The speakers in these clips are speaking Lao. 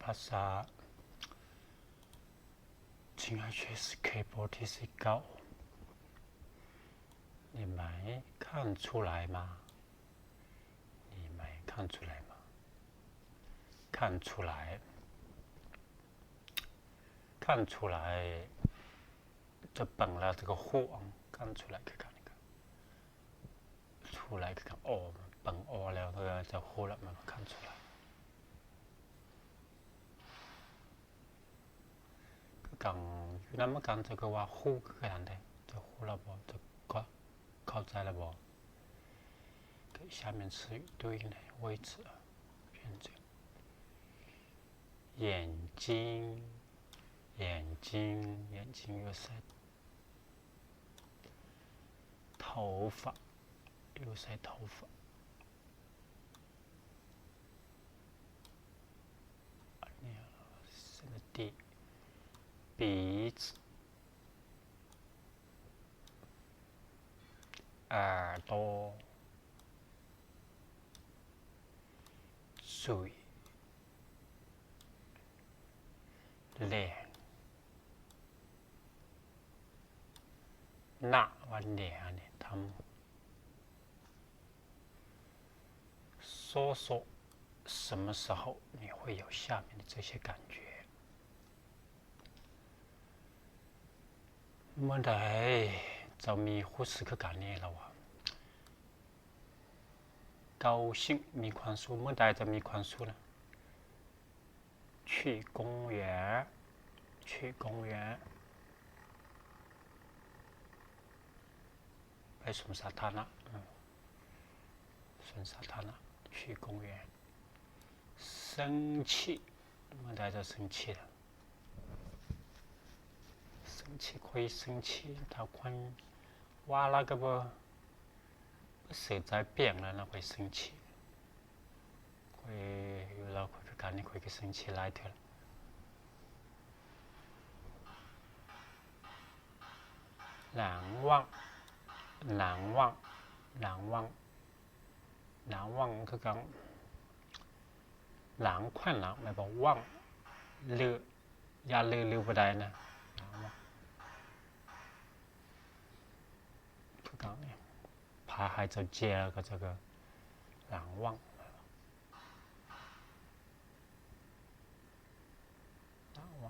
ອາສາ ຈິງອາເຊສເຄໂປທີສິເກົ້າ ນີ້ໄໝ ຄັນຊູໄລມາ ນີ້ໄໝ ຄັນຊູໄລມາ ຄັນຊູໄລ ຄັນຊູໄລ ຈະປັງລາວ ແຕ່ກໍຮູ້ອັງ ຄັນຊູໄລຄືກັນນີ້ກະ ຊູໄລຄືກັນ ອໍ ປັງອໍແລ້ວ ເອີ ຈະຮູ້ລະ ມັນຄັນຊູໄລ ຄືກັນ ຢູ່ນຳກັນ ຈະຄືວ່າຮູ້ຄືກັນເດ້ ຈະຮູ້ລະບໍ່ ຈະເຂົ້າ ເຂົ້າໃຈລະບໍ່ 下面是对应的位置 选择 眼睛 眼睛 眼睛 อยู่ไส 头发 อยู่ไส 头发 ອັນນີ້ 鼻子 耳朵 嘴 脸 หน้า ว่า脸 ອັນນີ້ ທຳ 说说什么时候你会有下面的这些感觉 ເມື່ອໃດເຈົ້າມີຮູ້ສຶກຄືກັນນີ້ລະວ່າ 高兴 ມີຄວາມສຸກ ເມື່ອໃດເຈົ້າມີຄວາມສຸກນະ 去公园 去公园 ໄປສວນສາທາລະນະ ສວນສາທາລະນະ 去公园 生气 ເມື່ອໃດເຈົ້າເຊິ່ງຊີລະ ເຊິ່ງຊີ ຂ້ອຍເຊິ່ງຊີ ຖ້າຄົນວ່າລະກໍບໍ່ ບໍ່ເສຍໃຈປຽງແລ້ວນະ ຂ້ອຍເຊິ່ງຊີ ຂ້ອຍຢູ່ລາວ ຂ້ອຍຄືກັນນີ້ ຂ້ອຍກໍເຊິ່ງຊີຫຼາຍເທື່ອລະ 难忘 难忘 难忘 难忘 ຄືກັນ 难忘 ນະ ແມ່ນບໍ່ 忘 ລື ຢ່າລື ລືບໍ່ໄດ້ນະ 难忘 ຄືກັນ ພາໃຫ້ເຈົ້າເຈຍ ແລ້ວກໍເຈົ້າກໍ 难忘 难忘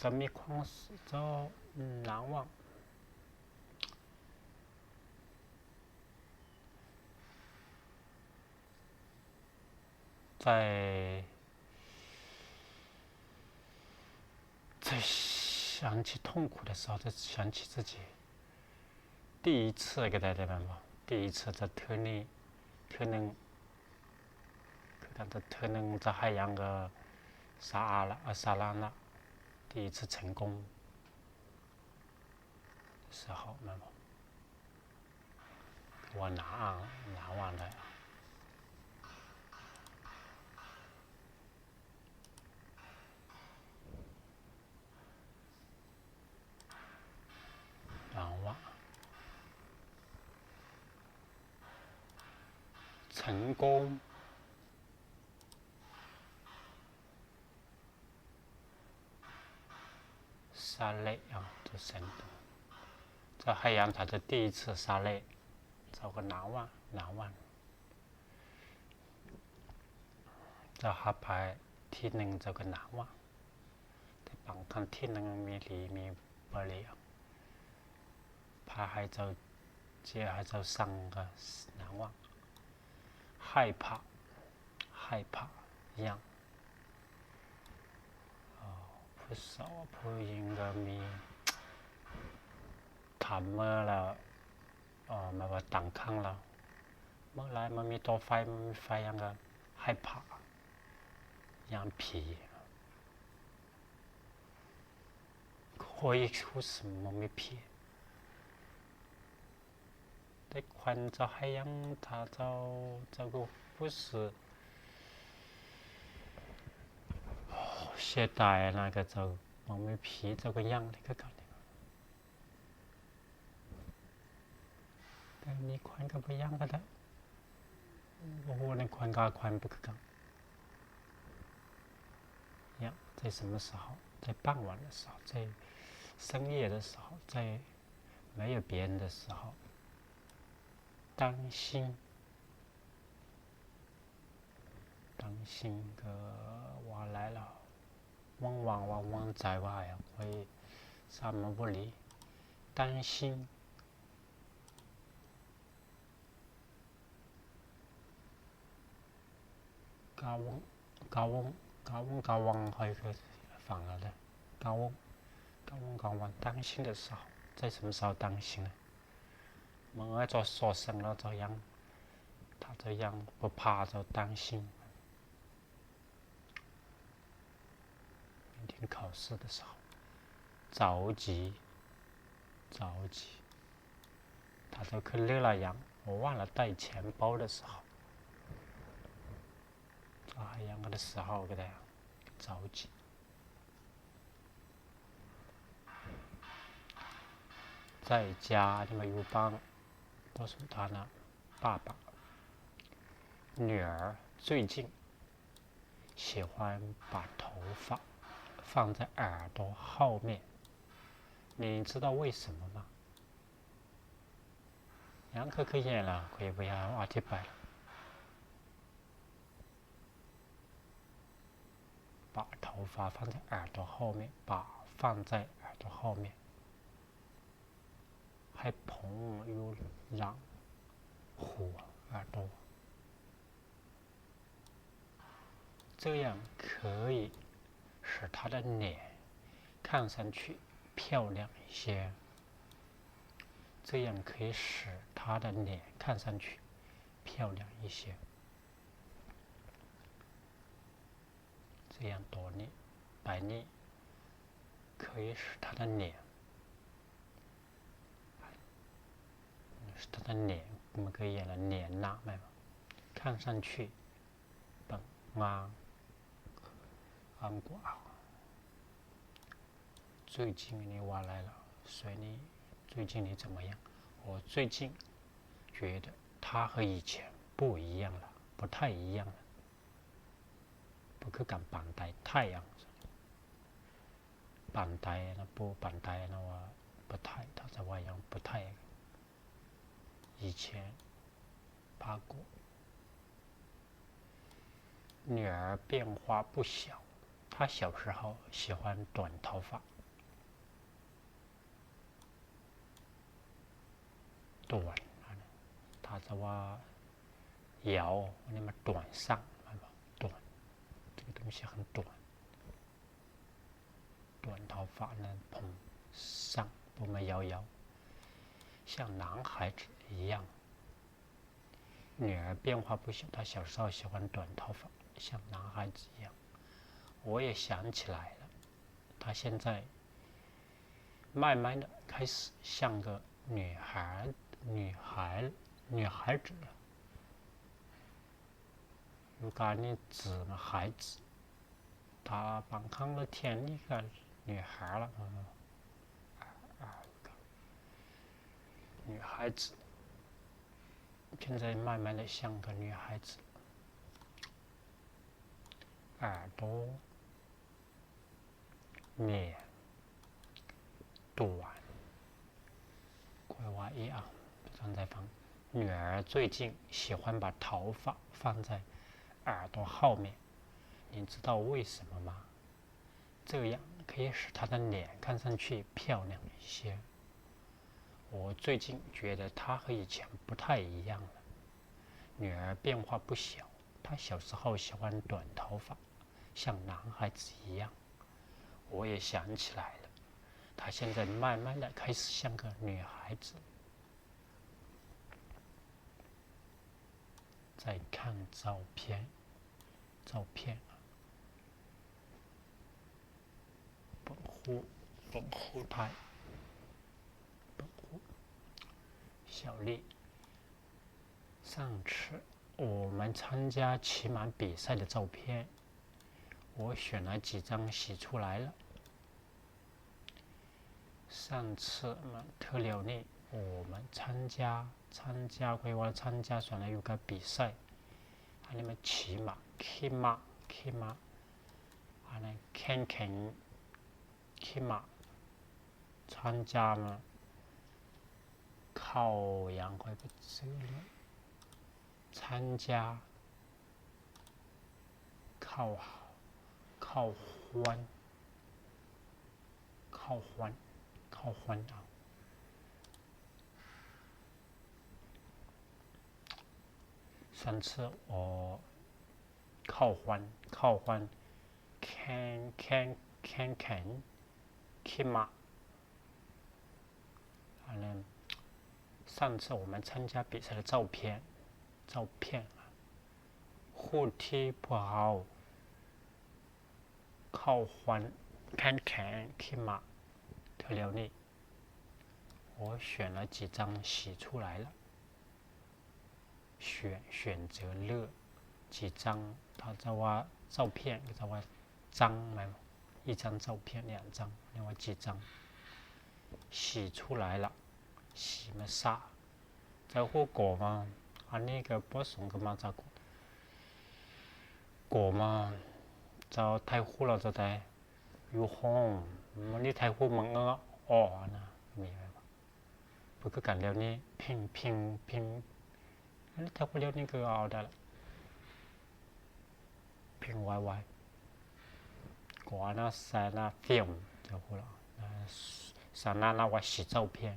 ຈະມີຄວາມ ເຈົ້າ 难忘 在 在想起痛苦的时候，再想起自己第一次 ກໍໄດ້ ໄດ້ແມ່ນບໍ່? 第一次 ຈະເທື່ອນີ້ ເທື່ອໜຶ່ງ ຄືກັນ ຈະເທື່ອໜຶ່ງ ຈະໃຫ້ຫຍັງກໍສາລະ ສາລະນະ 第一次成功 时候 ແມ່ນບໍ່? ວ່າ 难忘 难忘 ໄດ້ 难忘 成功 ສຳເລັດ ເຈົ້າ ຈະໃຫ້ຫຍັງ ຖ້າຈະ 第一次 ສຳເລັດ ເຈົ້າກໍ 难忘 难忘 ເຈົ້າຮັບໄປທີໜຶ່ງ ເຈົ້າກໍ 难忘 ແຕ່ບາງຄັ້ງທີໜຶ່ງມີດີມີບໍ່ດີ ພາໃຫ້ເຈົ້າ ເຈຍໃຫ້ເຈົ້າສັງກໍ 难忘 害怕 害怕 ຢ້ານ ເອີ ຜູ້ສາວຜູ້ຍິງກໍມີ ຖາມເມື່ອແລ້ວ ເອີ ແມ່ນວ່າຕັ້ງຄັນແລ້ວ ເມື່ອຫຼາຍມັນມີຕໍ່ໄຟ ມັນມີໄຟຫຍັງກໍ 害怕 ຢ້ານຜີ ຂ້ອຍຮູ້ສຶກບໍ່ມີຜີ ແຕ່ຄວັນເຈົ້າໃຫ້ຫຍັງ ຖ້າເຈົ້າ ເຈົ້າກໍຮູ້ສຶກເສຍດາຍນະ ກໍເຈົ້າບໍ່ມີຜີເຈົ້າກໍຍັງໄດ້ຄືເກົ່ານີ້ ແຕ່ມີຄວັນກໍບໍ່ຍັງກໍໄດ້ ບໍ່ຮູ້ໃນຄວັນກັບຄວັນບໍ່ຄືກັນ呀，在什么时候？在傍晚的时候，在深夜的时候，在没有别人的时候。当心，当心个话来了，往往往往在外啊，会什么不离？当心。 กาวง กาวง กาวง กาวง ຂ້ອຍເຄີຍຟັງແລ້ວເດີ กาวง กาวง กาวง 当心的时候 在什么时候当心 ມື້ເຈົ້າສອດແສງແລ້ວເຈົ້າຍັງ ຖ້າເຈົ້າຍັງບໍ່ພາເຈົ້າ 当心 明天考试的时候 着急 着急 ຖ້າເຈົ້າຂຶ້ນເຮືອລະຍັງ 我忘了带钱包的时候 ເຈົ້າຫາຍັງ 的时候 ກໍໄດ້ 着急 在家 ທີ່ມາຢູ່ບ້ານ ກໍສົນທະນາ 爸爸 女儿最近 喜欢把头发放在耳朵后面，你知道为什么吗？ ຫຍັງຄື ຄືແຍ່ລະ ຂ້ອຍບໍ່ຢາກອະທິບາຍລະ 把头发放在耳朵后面 把放在耳朵后面 ໃຫ້ຜົມຢູ່ຫຼັງຫົວ 耳朵 这样可以使她的脸看上去漂亮一些。这样可以使她的脸看上去漂亮一些。这样多年，百年，可以使她的脸 她的脸 ມັນກໍຢາກລະ 脸ໜ້າແມ່ນບໍ່ 看上去 ເບິ່ງງາມ ງາມກວ່າ 最近 ນີ້ວ່າຫຼາຍແລ້ວ 所以你最近你怎么样 我最近觉得她和以前不一样了，不太一样了。 ບໍ່ຄືກັນ ປານໃດ ໄທ ຫຍັງ ປານໃດນະ ບໍ່ ປານໃດນະ ວ່າ ປະໄທ ຖ້າຈະວ່າຫຍັງ ປະໄທ 以前 ປາກົດ 女儿变化不小，她小时候喜欢短头发。 短 ອັນນີ້ ຖ້າຈະວ່າຍາວ ອັນນີ້ມາ 短上 ແມ່ນບໍ່ 短 这个东西很短 短头发 ນັ້ນຜົມສັ້ນ ຜົມມາຍາວໆ 像男孩子一样 女儿变化不小，她小时候喜欢短头发，像男孩子一样。我也想起来了，她现在慢慢地开始像个女孩，女孩，女孩子了。有个女子嘛，孩子。 她บางครั้งละเทียนนี่ก็女孩了 女孩子 现在慢慢地像个女孩子。耳朵 脸 短 ค่อยว่าอีก อ่ะ ตั้งใจฟัง 女儿最近喜欢把头发放在耳朵后面，你知道为什么吗？这样可以使她的脸看上去漂亮一些。我最近觉得她和以前不太一样了。女儿变化不小，她小时候喜欢短头发，像男孩子一样。我也想起来了，她现在慢慢地开始像个女孩子。 再看照片，照片 ເບິ່ງຮູບ ເບິ່ງຮູບຖ່າຍ ເບິ່ງຮູບ 小丽 上次我们参加骑马比赛的照片，我选了几张洗出来了。 上次ມາເທື່ອດຽວນີ້ 我们参加 参加 ຂ້ອຍວ່າ 参加 ສ່ວນຫຼາຍຢູ່ກັບ 比赛 ອັນນີ້ມັນ 骑马 ຂີ່ມ້າ ຂີ່ມ້າ ອ ແຂ່ງຂັນຂີ່ມ້າ 参加 ມາ ເຂົ້າຫຍັງ ຂ້ອຍບໍ່ຊື່ເລີຍ 参加 ເຂົ້າ ເຂົ້າຮ່ວມ ເຂົ້າຮ່ວມ ເຂົ້າຮ່ວມ ເຂົ້າຮ່ວມ ເຂົ້າຮ່ວມ ແຂ່ງ ແຂ່ງ ແຂ່ງຂັນຂີ່ມ້າ ອັນນັ້ນ 上次我们参加比赛的照片 照片 ຮູບທີ່ພວກເຮົາເຂົ້າຮ່ວມແຂ່ງຂັນຂີ່ມ້າເທື່ອແລ້ວນີ້ 我选了几张洗出来了 选 选择了几张 ຖ້າຈະວ່າ 照片 ກໍຈະວ່າ 张 ແມ່ນບໍ່ 一张照片 两张 ເອີ້ນວ່າ 几张 洗出来了 ສີມາສະ ເຈົ້າຮູ້ໂກມາ ອັນນີ້ກໍບໍ່ສົງກໍມາຈາກໂກ ໂກມາ ເຈົ້າໄທຮູ້ລາວເຈົ້າໄດ້ ຢູ່ຫ້ອງ ມື້ນີ້ໄທຮູ້ມັນກໍອໍນະ ມີແມ່ນບໍ່ ເພິ່ນຄືກັນແລ້ວນີ້ ພິງ ພິງ ພິງ ອັນນີ້ຖ້າຜູ້ດຽວນີ້ຄືເອົາໄດ້ລະ ເພງໄວໆ ກວ່ານະ ສານະ ຟິວ ເຈົ້າຮູ້ລະ ສານະ ນະ ວ່າສີເຈົ້າພຽງ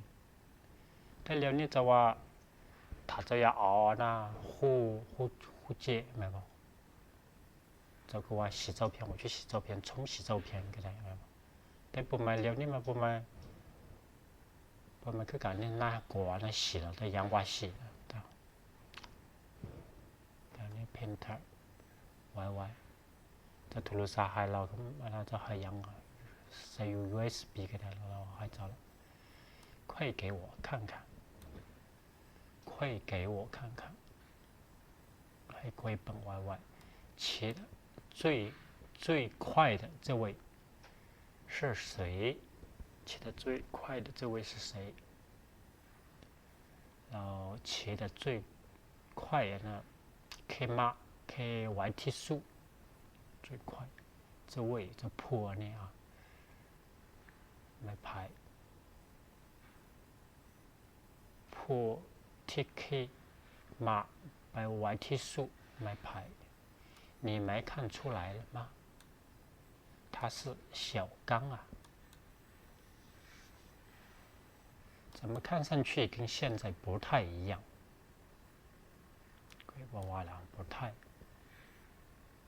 ແຕ່ດຽວນີ້ຈະວ່າ ຖ້າເຈົ້າຢາກເອົານະ ຮູ້ ຮູ້ ຮູ້ເຈແມ່ນບໍ່? ເຈົ້າກໍວ່າສີເຈົ້າພຽງ ວ່າຊື່ສີເຈົ້າພຽງ ຊົມສີເຈົ້າພຽງກໍໄດ້ແມ່ນບໍ່? ແຕ່ປົວມາດຽວນີ້ມາປົວມາ ປົວມາຄືກັນນີ້ນະ ກວ່ານະ ສີລະ ແຕ່ຍັງວ່າສີລະ ແຕ່ນີ້ເພນເທີ ໄວໆ ຈະໂທລະສັບໃຫ້ລາວ ລາວຈະໃຫ້ຍັງ ໃສ່ຢູເອສບີກໍໄດ້ ລາວໃຫ້ເຈົ້າລະ 快给我看看 快给我看看 ໃຫ້ຂ້ອຍເບິ່ງໄວໆ 骑得最 最快的这位是谁 骑得最快的这位是谁 ລາວຂີ່ໄດ້ 最快 ອັນນັ້ນ ຂີ່ມ້າ ຂີ່ໄວທີ່ສຸດ 最快 这位 ຈະຜູ້ອັນນີ້ ໄມ້ໄຜ່ ຜູ້ທີ່ຂີ່ມ້າໄປໄວທີ່ສຸດ ໄມ້ໄຜ່ 你没看出来吗 他是小刚啊 怎么看上去跟现在不太一样 ຂ້ອຍວ່າວ່າແລ້ວ 不太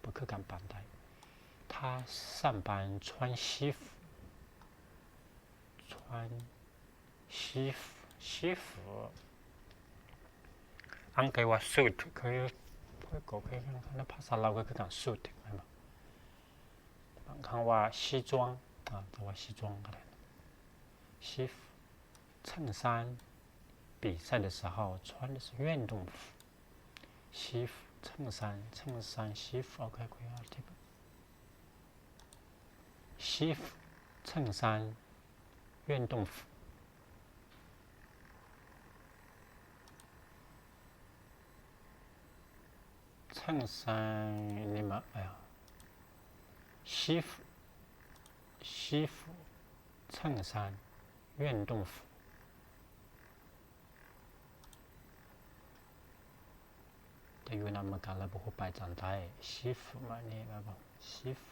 ບໍ່ຄືກັນປານໃດ 他上班穿西服 穿 西服 西服 ອັງກິດວ່າ suit ຄື ຂ້ອຍກໍເຄີຍ ພາສາລາວກໍຄືກັນ suit ແມ່ນບໍ່? ບາງຄັ້ງວ່າ 西装 ອາ ແຕ່ວ່າ 西装 ກໍໄດ້ 西服 衬衫 比赛的时候穿的是运动服 西服 衬衫 衬衫 西服 OK 西服 衬衫 运动服 衬衫 ນີ້ມາ 西服 西服 衬衫 运动服 ແຕ່ຢູ່ນຳກັນແລ້ວບໍ່ຮູ້ໄປຈັ່ງໃດ 西服 ມານີ້ແມ່ນບໍ່ 西服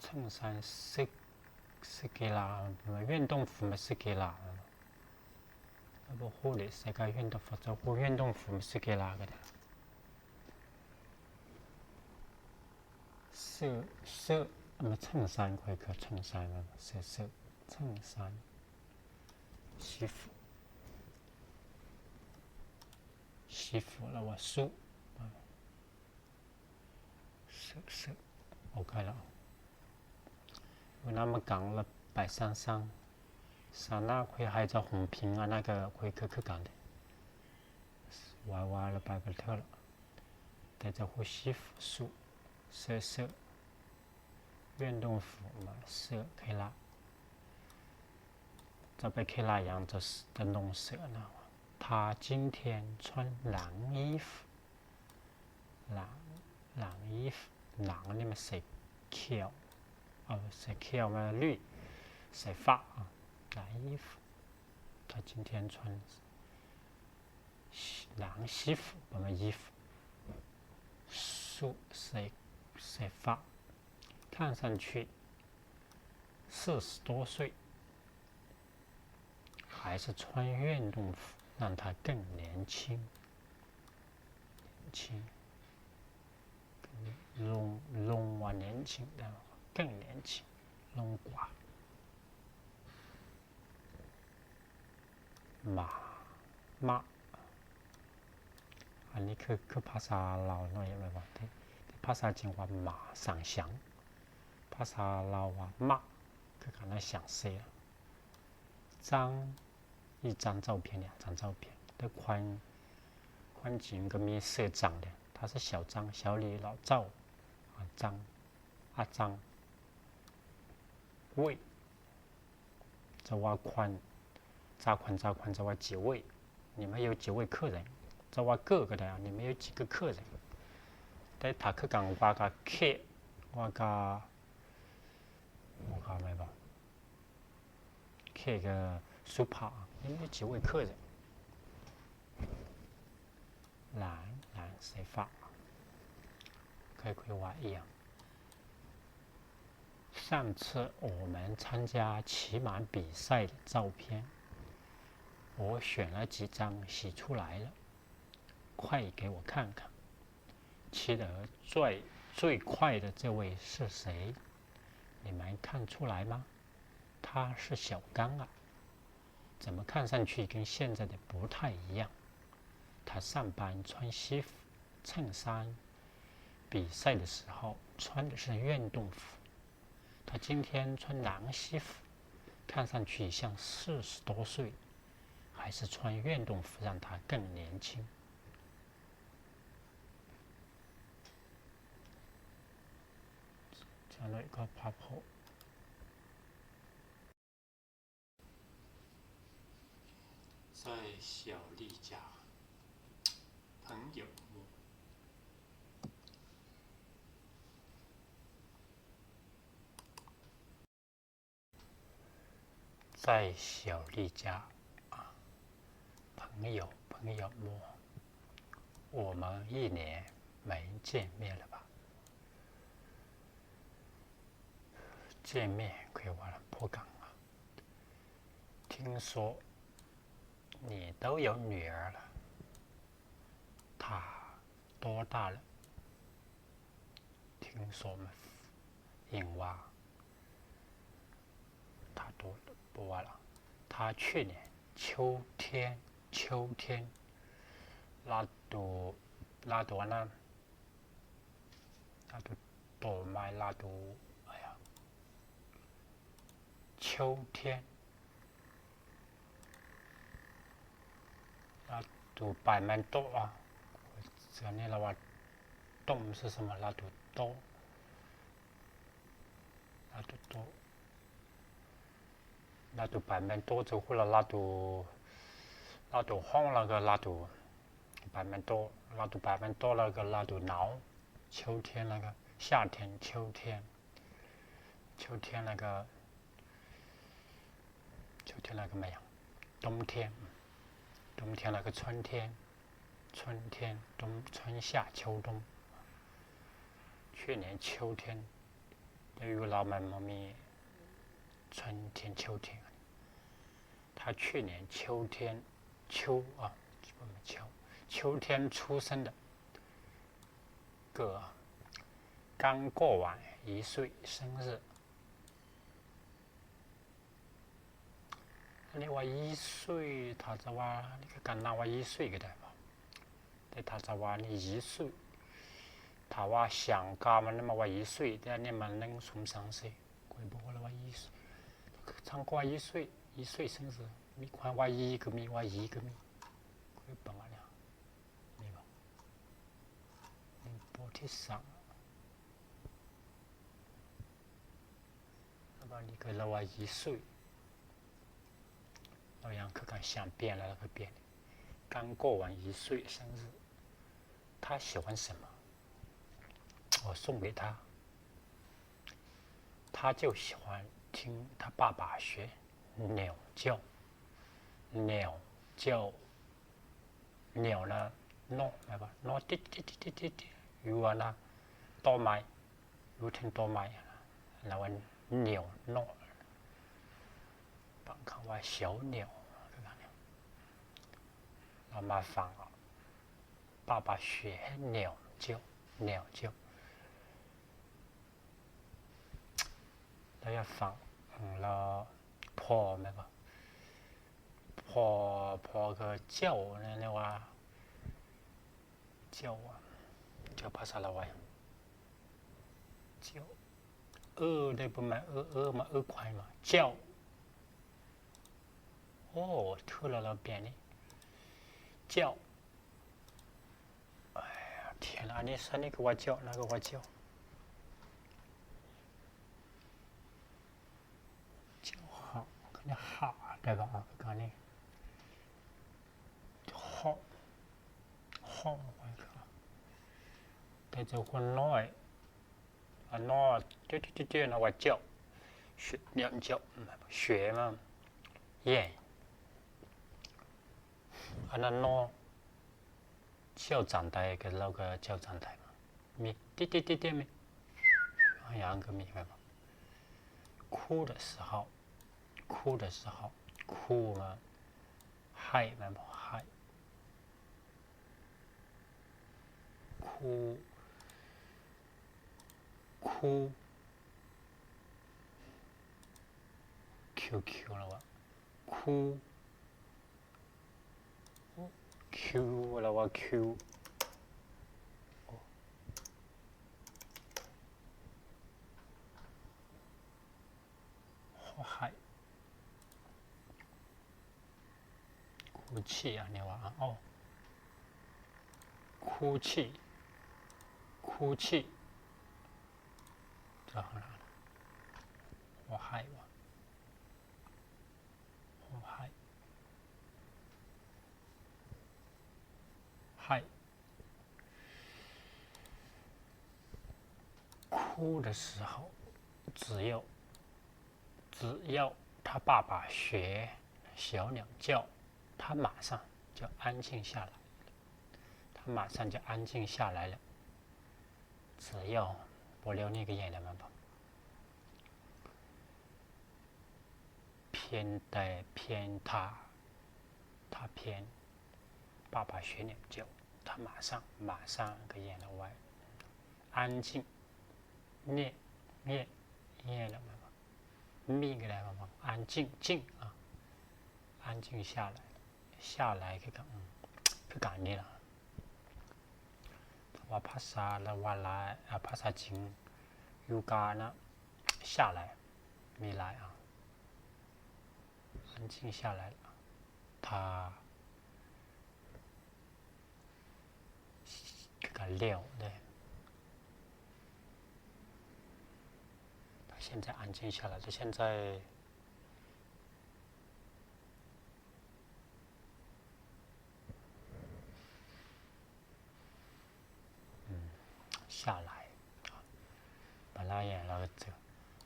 衬衫 ເສື້ອ ເສື້ອກິລາ 运动服 ແມ່ນເສື້ອກິລາ ແລ້ວບໍ່ຮູ້ເດ ໃສ່ກັບ 运动服 ເຈົ້າຮູ້ 运动服 ແມ່ນເສື້ອກິລາກໍໄດ້ ເສື້ອ ເສື້ອ ແມ່ນ 衬衫 ຂ້ອຍຄື 衬衫 ເສື້ອ ເສື້ອ 衬衫 西服 西服 ແລ້ວວ່າ suit ໂອເຄແລ້ວ ຢູ່ນຳກັນລະໄປສ້າງໆ ສານາ ຂ້ອຍໃຫ້ເຈົ້າຫົງພິງ ອັນນັ້ນກໍຂ້ອຍຄື ຄືກັນເດ ວ່າ ວ່າລະໄປກັນເທີລະ ແຕ່ເຈົ້າຮູ້ 西服 suit ເສື້ອ ເສື້ອ 运动服 ມາ ເສື້ອ ເຄີລະ ເຈົ້າໄປເຄລາຫຍັງ ເຈົ້າ ຈະນຸ່ງເສື້ອນະ 他今天穿蓝衣服 蓝 蓝衣服หนังนี่มันสีเขียว เออ สีเขียวมาลุย สีฟ้า หนัง 衣服 他今天穿 หนัง 衣服 บ่แม่น 衣服 สุ สี สีฟ้า 看上去四十多岁 还是穿运动服让他更年轻 年轻 ลง ลงว่า年轻 แต่ว่า更年轻 ลงกว่า หมา หมา อันนี้คือ คือภาษาลาวเนาะ แม่นบ่ ที่ ที่ภาษาจีนว่าหมา 上香 ภาษาลาวว่าหมา คือกัน 上香 张 一张照片 两张照片 แต่คน คนจีนก็มีชื่อ张的 他是小张 小李 老赵 啊张 阿张 位 จะว่าคน จาคน จาคน จะว่า几位 你们有几位客人 จะว่า个ก็ได้ 你们有几个客人 แต่ถ้าคือกันว่ากับเขต ว่ากับ ว่ากับแม่นบ่ เขตก็สุภาพ 你们有几位客人 หลาน หลาน สีฟ้า 可以可以画一样 上次我们参加骑马比赛的照片，我选了几张洗出来了，快给我看看。骑得最，最快的这位是谁？你们看出来吗？他是小刚啊。怎么看上去跟现在的不太一样？他上班穿西服、衬衫，比赛的时候穿的是运动服。他今天穿男西服，看上去像四十多岁，还是穿运动服让他更年轻。 在小丽家，朋友，在小丽家，啊，朋友，朋友，我们一年没见面了吧？见面可以完了，破梗了。听说你都有女儿了，她多大了？听说嘛，因为她多，不完了。她去年秋天，秋天，拉肚，拉肚那，拉肚多买拉肚，哎呀，秋天。 ລາວຕູປາຍແມ່ນໂຕະ ເທື່ອນີ້ລາວວ່າ ຕົ້ມຊື່ສະໝໍລາວຕູໂຕະ ລາວຕູໂຕະ ລາວຕູປາຍແມ່ນໂຕະ ເຈົ້າຄູລາວ ລາວຕູ ລາວຕູຫ້ອງ ລາວກໍລາວຕູປາຍແມ່ນໂຕະ ລາວຕູປາຍແມ່ນໂຕະ ລາວກໍລາວຕູໜາວ 秋天 ລາວກໍ 夏天 秋天 秋天 ລາວກໍ 秋天 ລາວກໍແມ່ນຫຍັງ 冬天 冬天 ລາວກໍ 春天 春天 冬 春夏秋冬 去年秋天 ແຕ່ຢູ່ລາວມັນບໍ່ມີ 春天 秋天 他去年秋天 秋 ອ່າ 秋 秋天出生的 个 刚过完一岁生日 ອັນນີ້ວ່າ 一岁 ຖ້າຈະວ່າ ອັນນີ້ຄືກັນນະວ່າ 一岁 ກໍໄດ້ບໍ່ ແຕ່ຖ້າຈະວ່ານີ້ 一岁 ຖ້າວ່າ 想家 ມັນມາວ່າ 一岁 ແຕ່ອັນນີ້ມັນ ໜຶ່ງ ສອງ ສາມ ສີ່ ຂ້ອຍບໍ່ຮູ້ລະວ່າ 一岁 ທັງກວ່າ 一岁 一岁 ເຊິ່ງ ມີຄວາມວ່າ 一 ກໍມີ ວ່າ 一 ກໍມີ ຂ້ອຍປະມານນີ້ ມີບໍ່ ໜຶ່ງ ໂປທິສັງ ແລ້ວບາດນີ້ກໍລາວວ່າ 一岁 ລາວຍັງຄືກັນ 想变 ແລ້ວລາວກໍປ່ຽນ 刚过完一岁生日 他喜欢什么我送给他，他就喜欢听他爸爸学鸟叫。鸟叫，鸟ນະ ນົກ ແມ່ນບໍ່? ນົກ ຕິດໆໆໆ ຢູ່ອັນນະ ຕໍໄມ້ ຢູ່ເທິງຕໍໄມ້ ລາວວ່າ ໜຽວ ນົກ ບາງຄຳວ່າ ສຽວໜຽວ ຄືກັນ ເຮົາມາຟັງ ປ້າປ້າເສຍ ໜຽວ ຈຽວ ໜຽວ ຈຽວ ລາວຢາກຟັງ ລາວ ພໍ ແມ່ນບໍ່? ພໍ ພໍ ກໍ ຈຽວ ແນວວ່າ ຈຽວ ຈຽວ ພາສາລາວວ່າຫຍັງ? ຈຽວ ເອີ ໄດ້ປະມານ ເອີ ເອີ ມາ ເອີ ຄວາຍມາ ຈຽວ. ໂອ້ ຖືກແລ້ວລະ ແບບນີ້ ຈຽວ. ເອີ ທຽນ ອັນນີ້ ອັນນີ້ຄືວ່າ ຈຽວ ນະ ຄືວ່າ ຈຽວ. ຈຽວ ຫາ ຄືຫາ ແຕ່ກໍ ອາ ຄືກັນນີ້ ເຄາະ ເຄາະ ແຕ່ເຈົ້າຄົນນ້ອຍ ອັນນ້ອຍ ເຈົ້າ ເຈົ້າ ເຈົ້າ ເຈົ້າ ນະ ວ່າ ຈຽວ ສຽວ ໜຽວ ຈຽວ ສຽວ ມາ ເຢ້ ອັນນັ້ນເນາະ ເຈົ້າຈານໃດ ກໍລາວກໍເຈົ້າຈານໃດ ມີ ຕິ ຕິ ຕິ ຕິ ມີ ຫຍັງກໍມີ ແມ່ນບໍ່? 哭的时候 哭的时候 ຄູ ມາ ໄຫ້ ແມ່ນບໍ່? ໄຫ້ ຄູ ຄູ ຄິວ ຄິວ ລະວ່າ ຄູ ຄິວ ລະວ່າ ຄິວ ຂໍໄຫ້ ຄູຊີ ອັນນີ້ວ່າ ເອົາ ຄູຊີ ຄູຊີ ຈະຂໍໄຫ້ ຂໍໄຫ້ ຂໍໄຫ້ ໄຫ້ 哭的时候，只要 只要他爸爸学小鸟叫，他马上就安静下来了。他马上就安静下来了。只要 ບໍ່ແລ້ວນີ້ກໍແຍ່ແລ້ວແມ່ນບໍ່? ພຽງແຕ່ ພຽງຖ້າ ຖ້າພຽງ 爸爸学鸟叫 他马上 马上 ກໍແຍ່ແລ້ວ ໄວ 安静 ແຍ່ ແຍ່ ແຍ່ແລ້ວແມ່ນບໍ່? ມີກໍໄດ້ແມ່ນບໍ່? 安静 静 ອ່າ 安静下来 下来 ຄືກັນ ຄືກັນນີ້ລະ ແຕ່ວ່າພາສາລາວວ່າຫຼາຍ ພາສາຈີນ ຢູ່ການະ 下来 ມີຫຼາຍ ອ່າ 安静下来 ຖ້າ ຄືກັນແລ້ວເດ້ 现在安静下来 现在 下来 ປາລາຍ ແລ້ວກໍ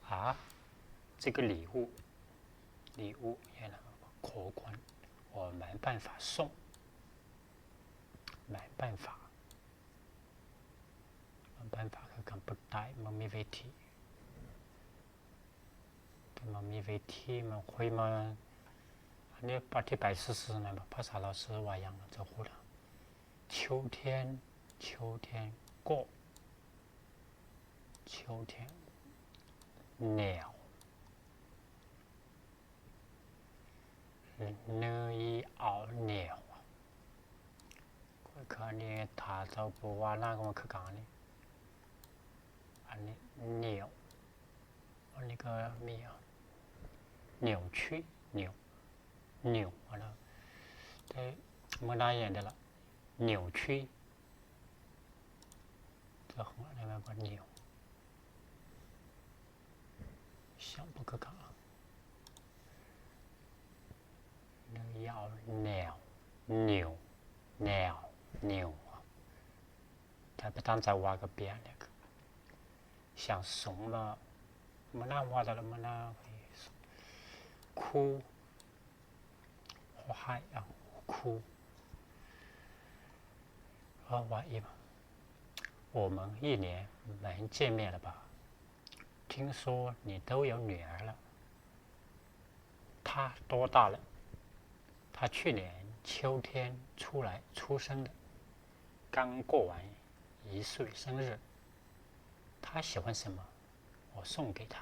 ອ່າ 这个礼物 礼物 ຂອງຂວັນ 我没办法送 没办法 没办法 ຄືການປຶກໄດ້ ບໍ່ມີເວທີ ແຕ່ວ່າມີເວທີ ມາຄຸຍມາ ອັນນີ້ອະທິບາຍຊື່ໆ ແມ່ນບໍ່? ພາສາລາວຊື່ວ່າຫຍັງ ເຈົ້າຮູ້ລະ? 秋天 秋天 ກໍ 秋天 ໜາວ ເນີຍອາວໜາວ ຂ້ອຍເຄີຍ ອັນນີ້ ຖ້າເຈົ້າບໍ່ວ່ານາ ກໍຄືກັນ ອັນນີ້ ອັນນີ້ ໜຽວ ອັນນີ້ກໍມີ ໜຽວ ນຽວ ນຽວ ອັນນັ້ນ ແຕ່ເມື່ອໃດ ອັນໃດລະ ໜຽວ ນຽວ ເຈົ້າຂອງອັນນັ້ນແມ່ນບໍ່ ໜຽວ ສຽງບໍ່ຄືກັນ ໜາວ ໜາວ ໜຽວ ໜາວ ໜຽວ ຖ້າໄປຕາມສາວາກໍປ່ຽນ ແລ້ວ想什么 မະນາວ ວ່າແລ້ວ ມະນາວ ຄູ ຂໍໃຫ້ ຄູ ເວົ້າວ່າອີກ 我们一年没见面了吧？听说你都有女儿了。她多大了？她去年秋天出来出生的，刚过完一岁生日。她喜欢什么？我送给她。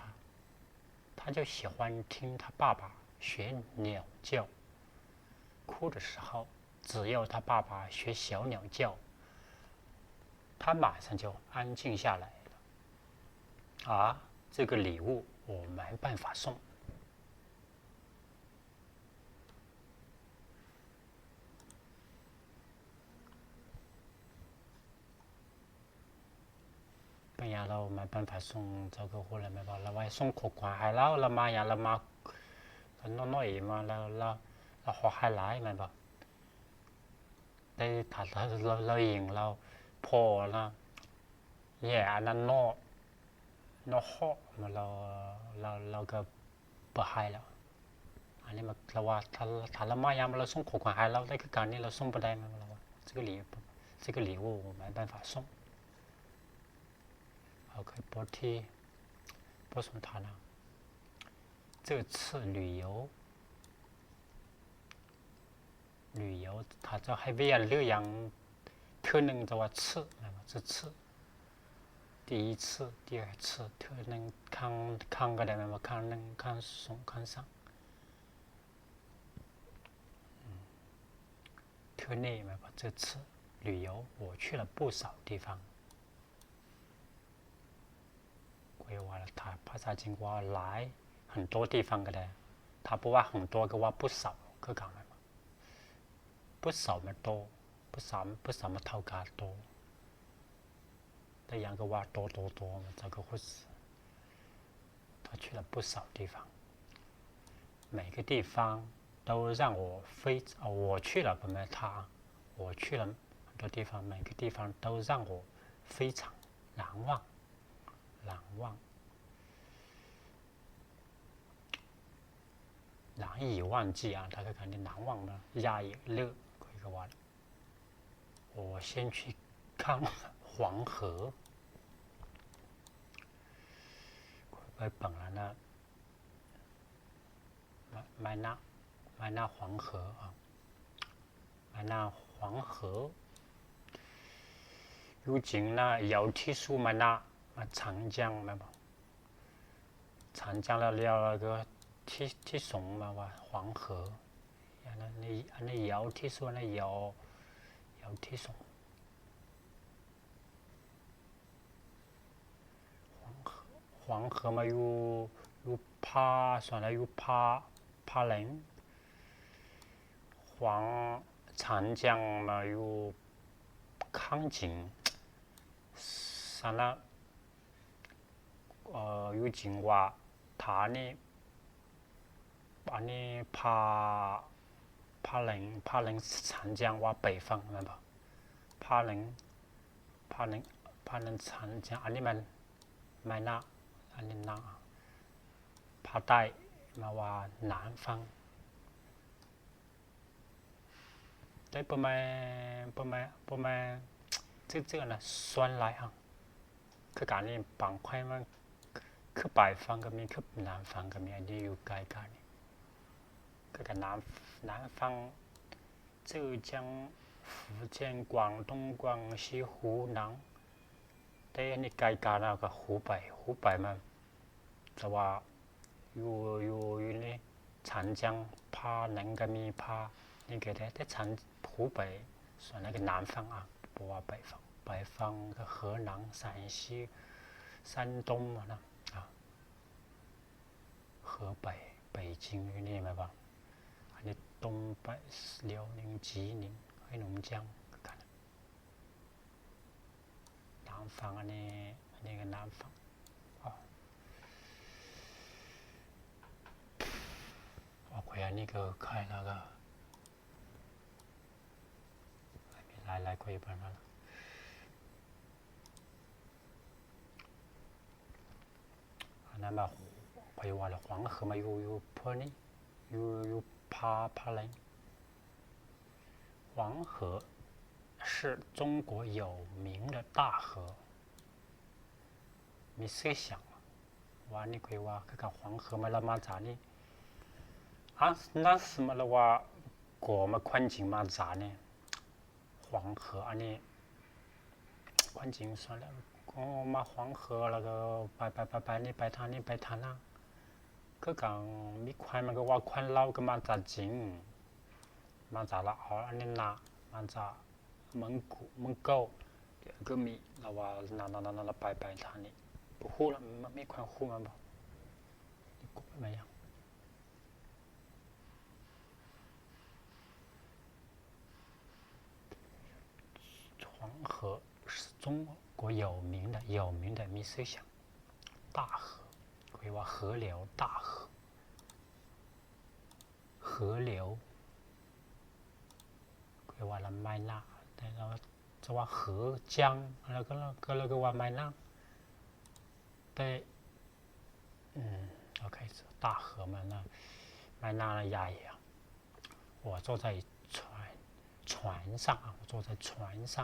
她就喜欢听她爸爸学鸟叫。哭的时候，只要她爸爸学小鸟叫，她马上就安静下来了。啊，这个礼物我没办法送。 ປັນຫຍັງລາວມາປັນພະສົງເຈົ້າກໍຮູ້ແລ້ວແມ່ນບໍ່? ລາວວ່າສົ່ງຂໍ້ຄວາມໃຫ້ລາວ ລາວມາຫຍັງ ລາວມານ້ອຍໆ ມາລາວ ລາວ ລາວຂໍໃຫ້ຫຼາຍແມ່ນບໍ່? ໄດ້ຖ້າລາວ ລາວ ລາວຍິງລາວພໍລະ ແຍ່ອັນນັ້ນເນາະ ເນາະເຄາະ ລາວ ລາວ ລາວກໍບໍ່ໃຫ້ແລ້ວ. ອັນນີ້ມັນ ລາວວ່າ ຖ້າ ຖ້າລາວມາຍາມລາວສົ່ງຂອງຂວັນໃຫ້ລາວໄດ້ຄືກັນນີ້ ລາວສົ່ງບໍ່ໄດ້ແມ່ນບໍ່? ລາວວ່າ 这个礼 这个礼物没办法送. ໂອເຄ ບົດທີ ບົດສົນທະນາ 这次旅游 旅游 ຖ້າເຈົ້າໃຫ້ວຽກ ຫຼື ຫຍັງ ເທື່ອໜຶ່ງ ເຈົ້າວ່າ 次 ແມ່ນບໍ່? 这次 第一次 第二次 ເທື່ອໜຶ່ງ ຄັ້ງ ຄັ້ງກໍໄດ້ແມ່ນບໍ່? ຄັ້ງໜຶ່ງ ຄັ້ງສອງ ຄັ້ງສາມ ເທື່ອນີ້ແມ່ນບໍ່? 这次旅游我去了不少地方. ກໍວ່າ ຖ້າພາສາຈີນວ່າຫຼາຍ 很多地方 ກໍໄດ້ ຖ້າບໍ່ວ່າ 很多 ກໍວ່າ 不少 ຄືກັນແມ່ນບໍ່? 不少 ມັນໂຕ 不少 不少 ມັນເທົ່າກັບໂຕ ແຕ່ຫຍັງກໍວ່າໂຕ ໂຕ ໂຕ ມັນເຈົ້າກໍຄື 他去了不少地方。每个地方都让我非 我去了 ປະມານ 他 我去了很多地方 每个地方都让我非常难忘 难忘 难以忘记 ອ່ານຄືກັນ 难忘 ມັນຢ່າອີກ ເລີ ຂ້ອຍກໍວ່າ 我先去看黄河 ຂ້ອຍໄປເບິ່ງແລ້ວນະ ແມ່ນ້ຳ ແມ່ນ້ຳຫວາງເຫີ ແມ່ນ້ຳຫວາງເຫີ ຢູ່ຈີນນະ ຍາວທີ່ສຸດແມ່ນ້ຳ ມັນຊາງຈຽງແມ່ນບໍ່? ຊາງຈຽງແລ້ວ ແລ້ວກໍທີ່ ທີ່ສອງ ແມ່ນວ່າຫວາງເຫີ ອັນນັ້ນ ອັນນີ້ຍາວທີ່ສຸດນະ ຍາວ ຍາວທີ່ສອງ. ຫວາງເຂີ ຫວາງເຂີມາຢູ່ ຢູ່ພາ ສ່ວນຫຼາຍຢູ່ພາ ພາແຫຼງ ຫວາງ ຊາງຈຽງມາຢູ່ຄາງຈິງ ສະນັ້ນ ເອີ ຢູ່ຈິງຫວາ ທານີ ອັນນີ້ພາ ພາແຫຼງ ພາແຫຼງ ຊາງຈຽງວ່າໄປຝັ່ງແມ່ນບໍ່? ພາແຫຼງ ພາແຫຼງ ພາແຫຼງ ຊາງຈຽງ ອັນນີ້ແມ່ນ ແມ່ນນາ ອັນນີ້ນາ ພາໃຕ້ມາວ່າໜານຝັ່ງ. ແຕ່ບໍ່ແມ່ນ ບໍ່ແມ່ນ ບໍ່ແມ່ນຊື່ໆ ນະ ສ່ວນຫຼາຍ ເອົ້າ ຄືການນີ້ ບາງແຂວງມັນຄືປາຍຝັ່ງກໍມີ ຄືໜານຝັ່ງກໍມີ ອັນນີ້ຢູ່ໃກ້ກັນນີ້ ຄືກັນ ໜານ ໜານຝັ່ງ ເຈີຈຽງ ຟູຈຽງ ກວາງຕົງ ກວາງຊີ ຫູໜາງ ແຕ່ອັນນີ້ໃກ້ກັນ ເຮົາກໍຫູໄປ ຫູໄປມາ ແຕ່ວ່າ ຢູ່ ຢູ່ ຢູ່ໃນຊາງຈຽງ ພາແຫຼງກໍມີ ພານີ້ກໍໄດ້ ແຕ່ຊາງຫູໄປ ສ່ວນຫຼາຍກໍໜານຝັ່ງ ອາ ບໍ່ວ່າໄປຝັ່ງ ໄປຝັ່ງກໍເຫີໜາງ ຊາງຊີ ຊານຕົງນະ ອາ ເຫີໄປ ໄປຈິງຢູ່ນີ້ແມ່ນບໍ່? ອັນນີ້ຕົງໄປ ຫຼຽວໜິງ ຈີໜິງ ໄຫໜົງຈຽງຄືກັນ. ໜານຝັ່ງ ອັນນີ້ ອັນນີ້ກໍໜານຝັ່ງ ອອກ ອອກແຂວງນີ້ກໍຄ້າຍແລ້ວກໍມີຫຼາຍໆ ກວ່າຢູ່ປານນັ້ນ. ນັ້ນວ່າ ຂ້ອຍວ່າລະ 黄河 ມາຢູ່ ຢູ່ພວກນີ້ ຢູ່ ຢູ່ພາ ພາແລງ. 黄河是中国有名的大河 ມີຊື່ສຽງ ວ່ານີ້ຂ້ອຍວ່າຄືກັນ 黄河 ມາລະມາຈາກນີ້ ອາ ນັ້ນສະມະລະວ່າ ກໍມາຄວນຈິງມາຈາກນີ້ 黄河 ອັນນີ້ ຄວນຈິງສ່ວນແລ້ວ ກໍມາ 黄河 ແລ້ວກໍໄປ ໄປ ໄປ ໄປນີ້ ໄປທາງນີ້ ໄປທາງນັ້ນ ຄືກັນ ມີຄວານ ມັນກໍວ່າຄວານລາວກໍມາຈາກຈີນ ມາຈາກລາວ ອັນນີ້ນະ ມາຈາກ ເມືອງກຸ ເມືອງເກົ່າ ກໍມີ ລາວວ່າ ນັ້ນ ນັ້ນ ນັ້ນ ລາວໄປ ໄປທາງນີ້ ບໍ່ຮູ້ລະ ມັນມີຄວາມຮູ້ນຳບໍ່ ນີ້ກົດໄປຫຍັງ 黄河是中国有名的 有名的 ມີຊື່ສຽງ 大河 ເອີ້ນວ່າ 河流 大河 河流 ເອີ້ນວ່າລຳໄມ້ນ້ຳ ແຕ່ລາວຈະວ່າ 河江 ແລ້ວກໍ ກໍ ກໍວ່າໄມ້ນ້ຳ ແຕ່ ອືມ ໂອເຄ 大河 ໄມ້ນ້ຳ ໄມ້ນ້ຳລະໃຫຍ່ 我坐在船 船上 我坐在船上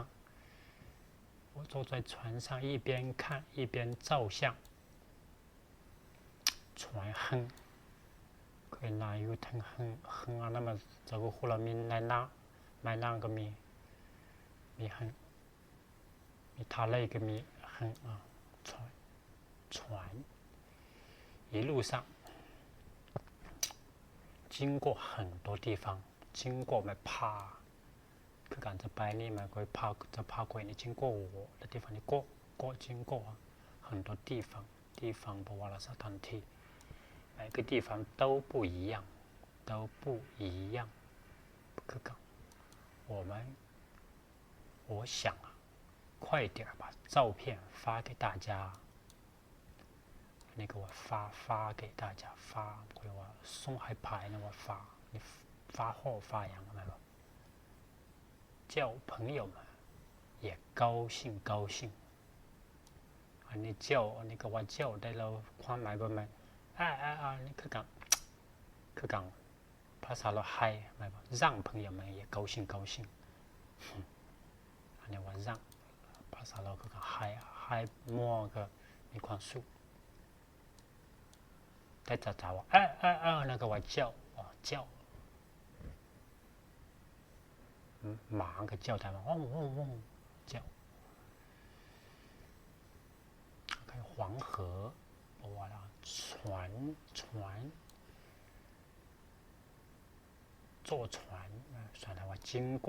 我坐在船上 一边看 一边照相 船 ເຮືອ ເຄີຍນາຢູ່ເທິງເຮືອ ເຮືອ ອັນນັ້ນມັນຈະຄືລະມີໃນນ້ຳ ໃນນ້ຳກໍມີ ມີເຮືອ ມີທະເລກໍມີເຮືອ 船 船 一路上经过很多地方 经过 ແມ່ນຜ່ານ ຄືການຈະໄປນີ້ ມັນກໍຜ່ານ ຈະຜ່ານ 经过 ແລະ 地方 经过 经过 很多地方 地方 ແປວ່າສະຖານທີ່ 每个地方都不一样 都不一样 ຄືກັນ 我们 我想啊，快点儿把照片发给大家。 ອັນນີ້ກໍວ່າ 发 发给大家 发 ກໍວ່າສົ່ງໃຫ້ໃຜ ແລ້ວວ່າ 发 ນີ້ 发 ຮອດ 发 ຫຍັງ ແມ່ນບໍ່ 叫朋友们也高兴高兴 ອັນນີ້ 叫 ອັນນີ້ກໍວ່າ 叫 ໄດ້ແລ້ວ ຄວາມໝາຍບໍ່ແມ່ນ ອາ ອາ ອາ ນີ້ຄືກັນ ຄືກັນ ພາສາລາວ ໃຫ້ ແມ່ນບໍ່ 让朋友们也高兴高兴 ອັນນີ້ວ່າ 让 ພາສາລາວຄືກັນ ໃຫ້ ໃຫ້ໝູ່ກໍມີຄວາມສຸກ ແຕ່ຈະ ຈະວ່າ ເອີ ເອີ ເອີ ນັ້ນກໍວ່າ 叫 ເຈົ້າ ໝາກໍ 叫 ໄດ້ ວ່າ 叫 黄河 ເວົ້າວ່າ 船 船 坐船 ສະແດງວ່າ 经过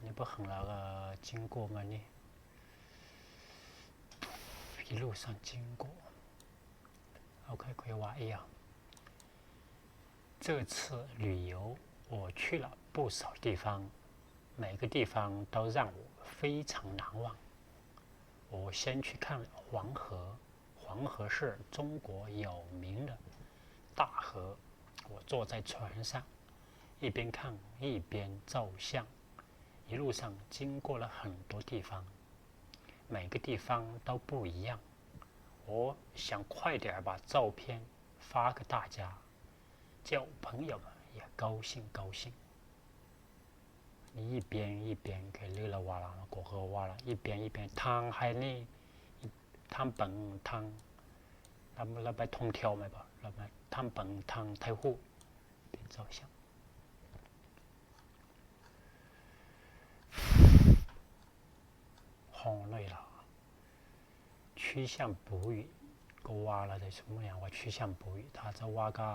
ນີ້ບໍ່ເຖິງແລ້ວກໍ 经过 ມານີ້ 一路上经过 ໂອເຄ ຂ້ອຍວ່າອີ່ຫຍັງ 这次旅游我去了不少地方，每个地方都让我非常难忘。我先去看黄河，黄河是中国有名的大河，我坐在船上，一边看一边照相，一路上经过了很多地方，每个地方都不一样。我想快点把照片发给大家，叫朋友们也高兴高兴。 ນີ້ 一边 一边 ຄືລະວ່າລະ ກໍຄືວ່າລະ 一边 一边 ທາງໃຫ້ນີ້ ທາງເປັນທາງ ລະ ລະໄປທ່ອງທ່ຽວແມ່ນບໍ່ ລະໄປທາງເປັນທາງຖ່າຍຮູບ ເປັນເຈົ້າຊ່າງ ຫ້ອງໜ້ອຍລະ 曲项捕鱼 ກໍວ່າລະໄດ້ ສົມມຸດຫຍັງວ່າ 曲项捕鱼 ຖ້າຈະວ່າກໍ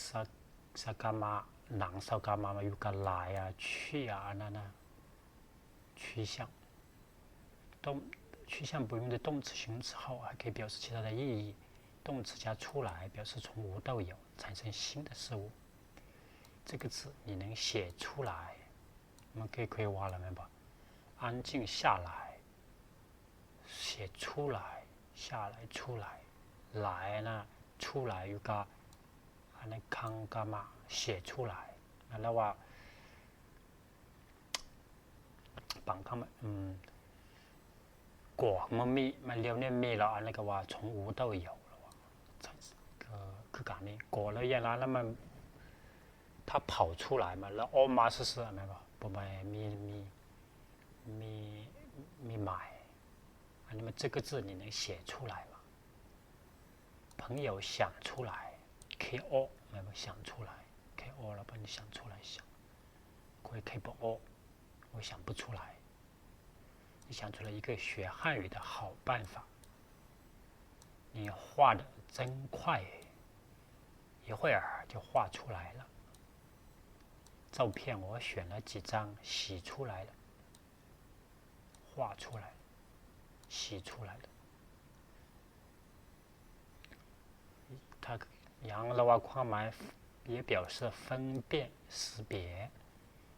ສະ ສະກາມະ ໜັງສະກາມະ ມາຢູ່ກັນຫຼາຍ ອາ 曲 ອາ ອັນນັ້ນນະ 曲项 动 曲项捕鱼 ມັນເປັນ 动词 形容词 ເຮົາ ເຮົາເຄີຍ 表示其他的意义 动词加出来 表示从无到有 产生新的事物 这个字你能写出来 ມັນເຄີຍ ເຄີຍວ່າລະແມ່ນບໍ່ 安静下来 写出来 下来 出来 来 ນະ 出来 ຢູ່ກະ ອັນນັ້ນ ຄັງກາມະ 写出来 ນັ້ນລະວ່າ ບາງຄຳ ອືມ ກວ່າ ມັນມີ ມັນລຽວນີ້ມີລະ ອັນນັ້ນກໍວ່າ 从无到有ຄືກັນນີ້ ກໍລະຢະລະລະມັນ ຖ້າເຜົາຊູຫຼາຍມາລະອອກມາຊື່ໆ ແມ່ນບໍ່? ບໍ່ແມ່ນ ມີ ມີ ມີ ມີໝາຍ ອັນນີ້ມັນຈະກະຈື່ນີ້ ເສຍຊູຫຼາຍມາ ເພິ່ນເອົາ 想出来 ເຄີຍອອກ ແມ່ນບໍ່? 想出来 ເຄີຍອອກ ລະເພິ່ນ 想出来 ເຄີຍ ເຄີຍບໍ່ອອກ 我想不出来 你想出来一个学汉语的好办法 你画得真快 一会儿就画出来了 照片我选了几张洗出来了 画出来 洗出来了 它 อย่าง ລະວ່າຄວາມໝາຍ 也表示分辨识别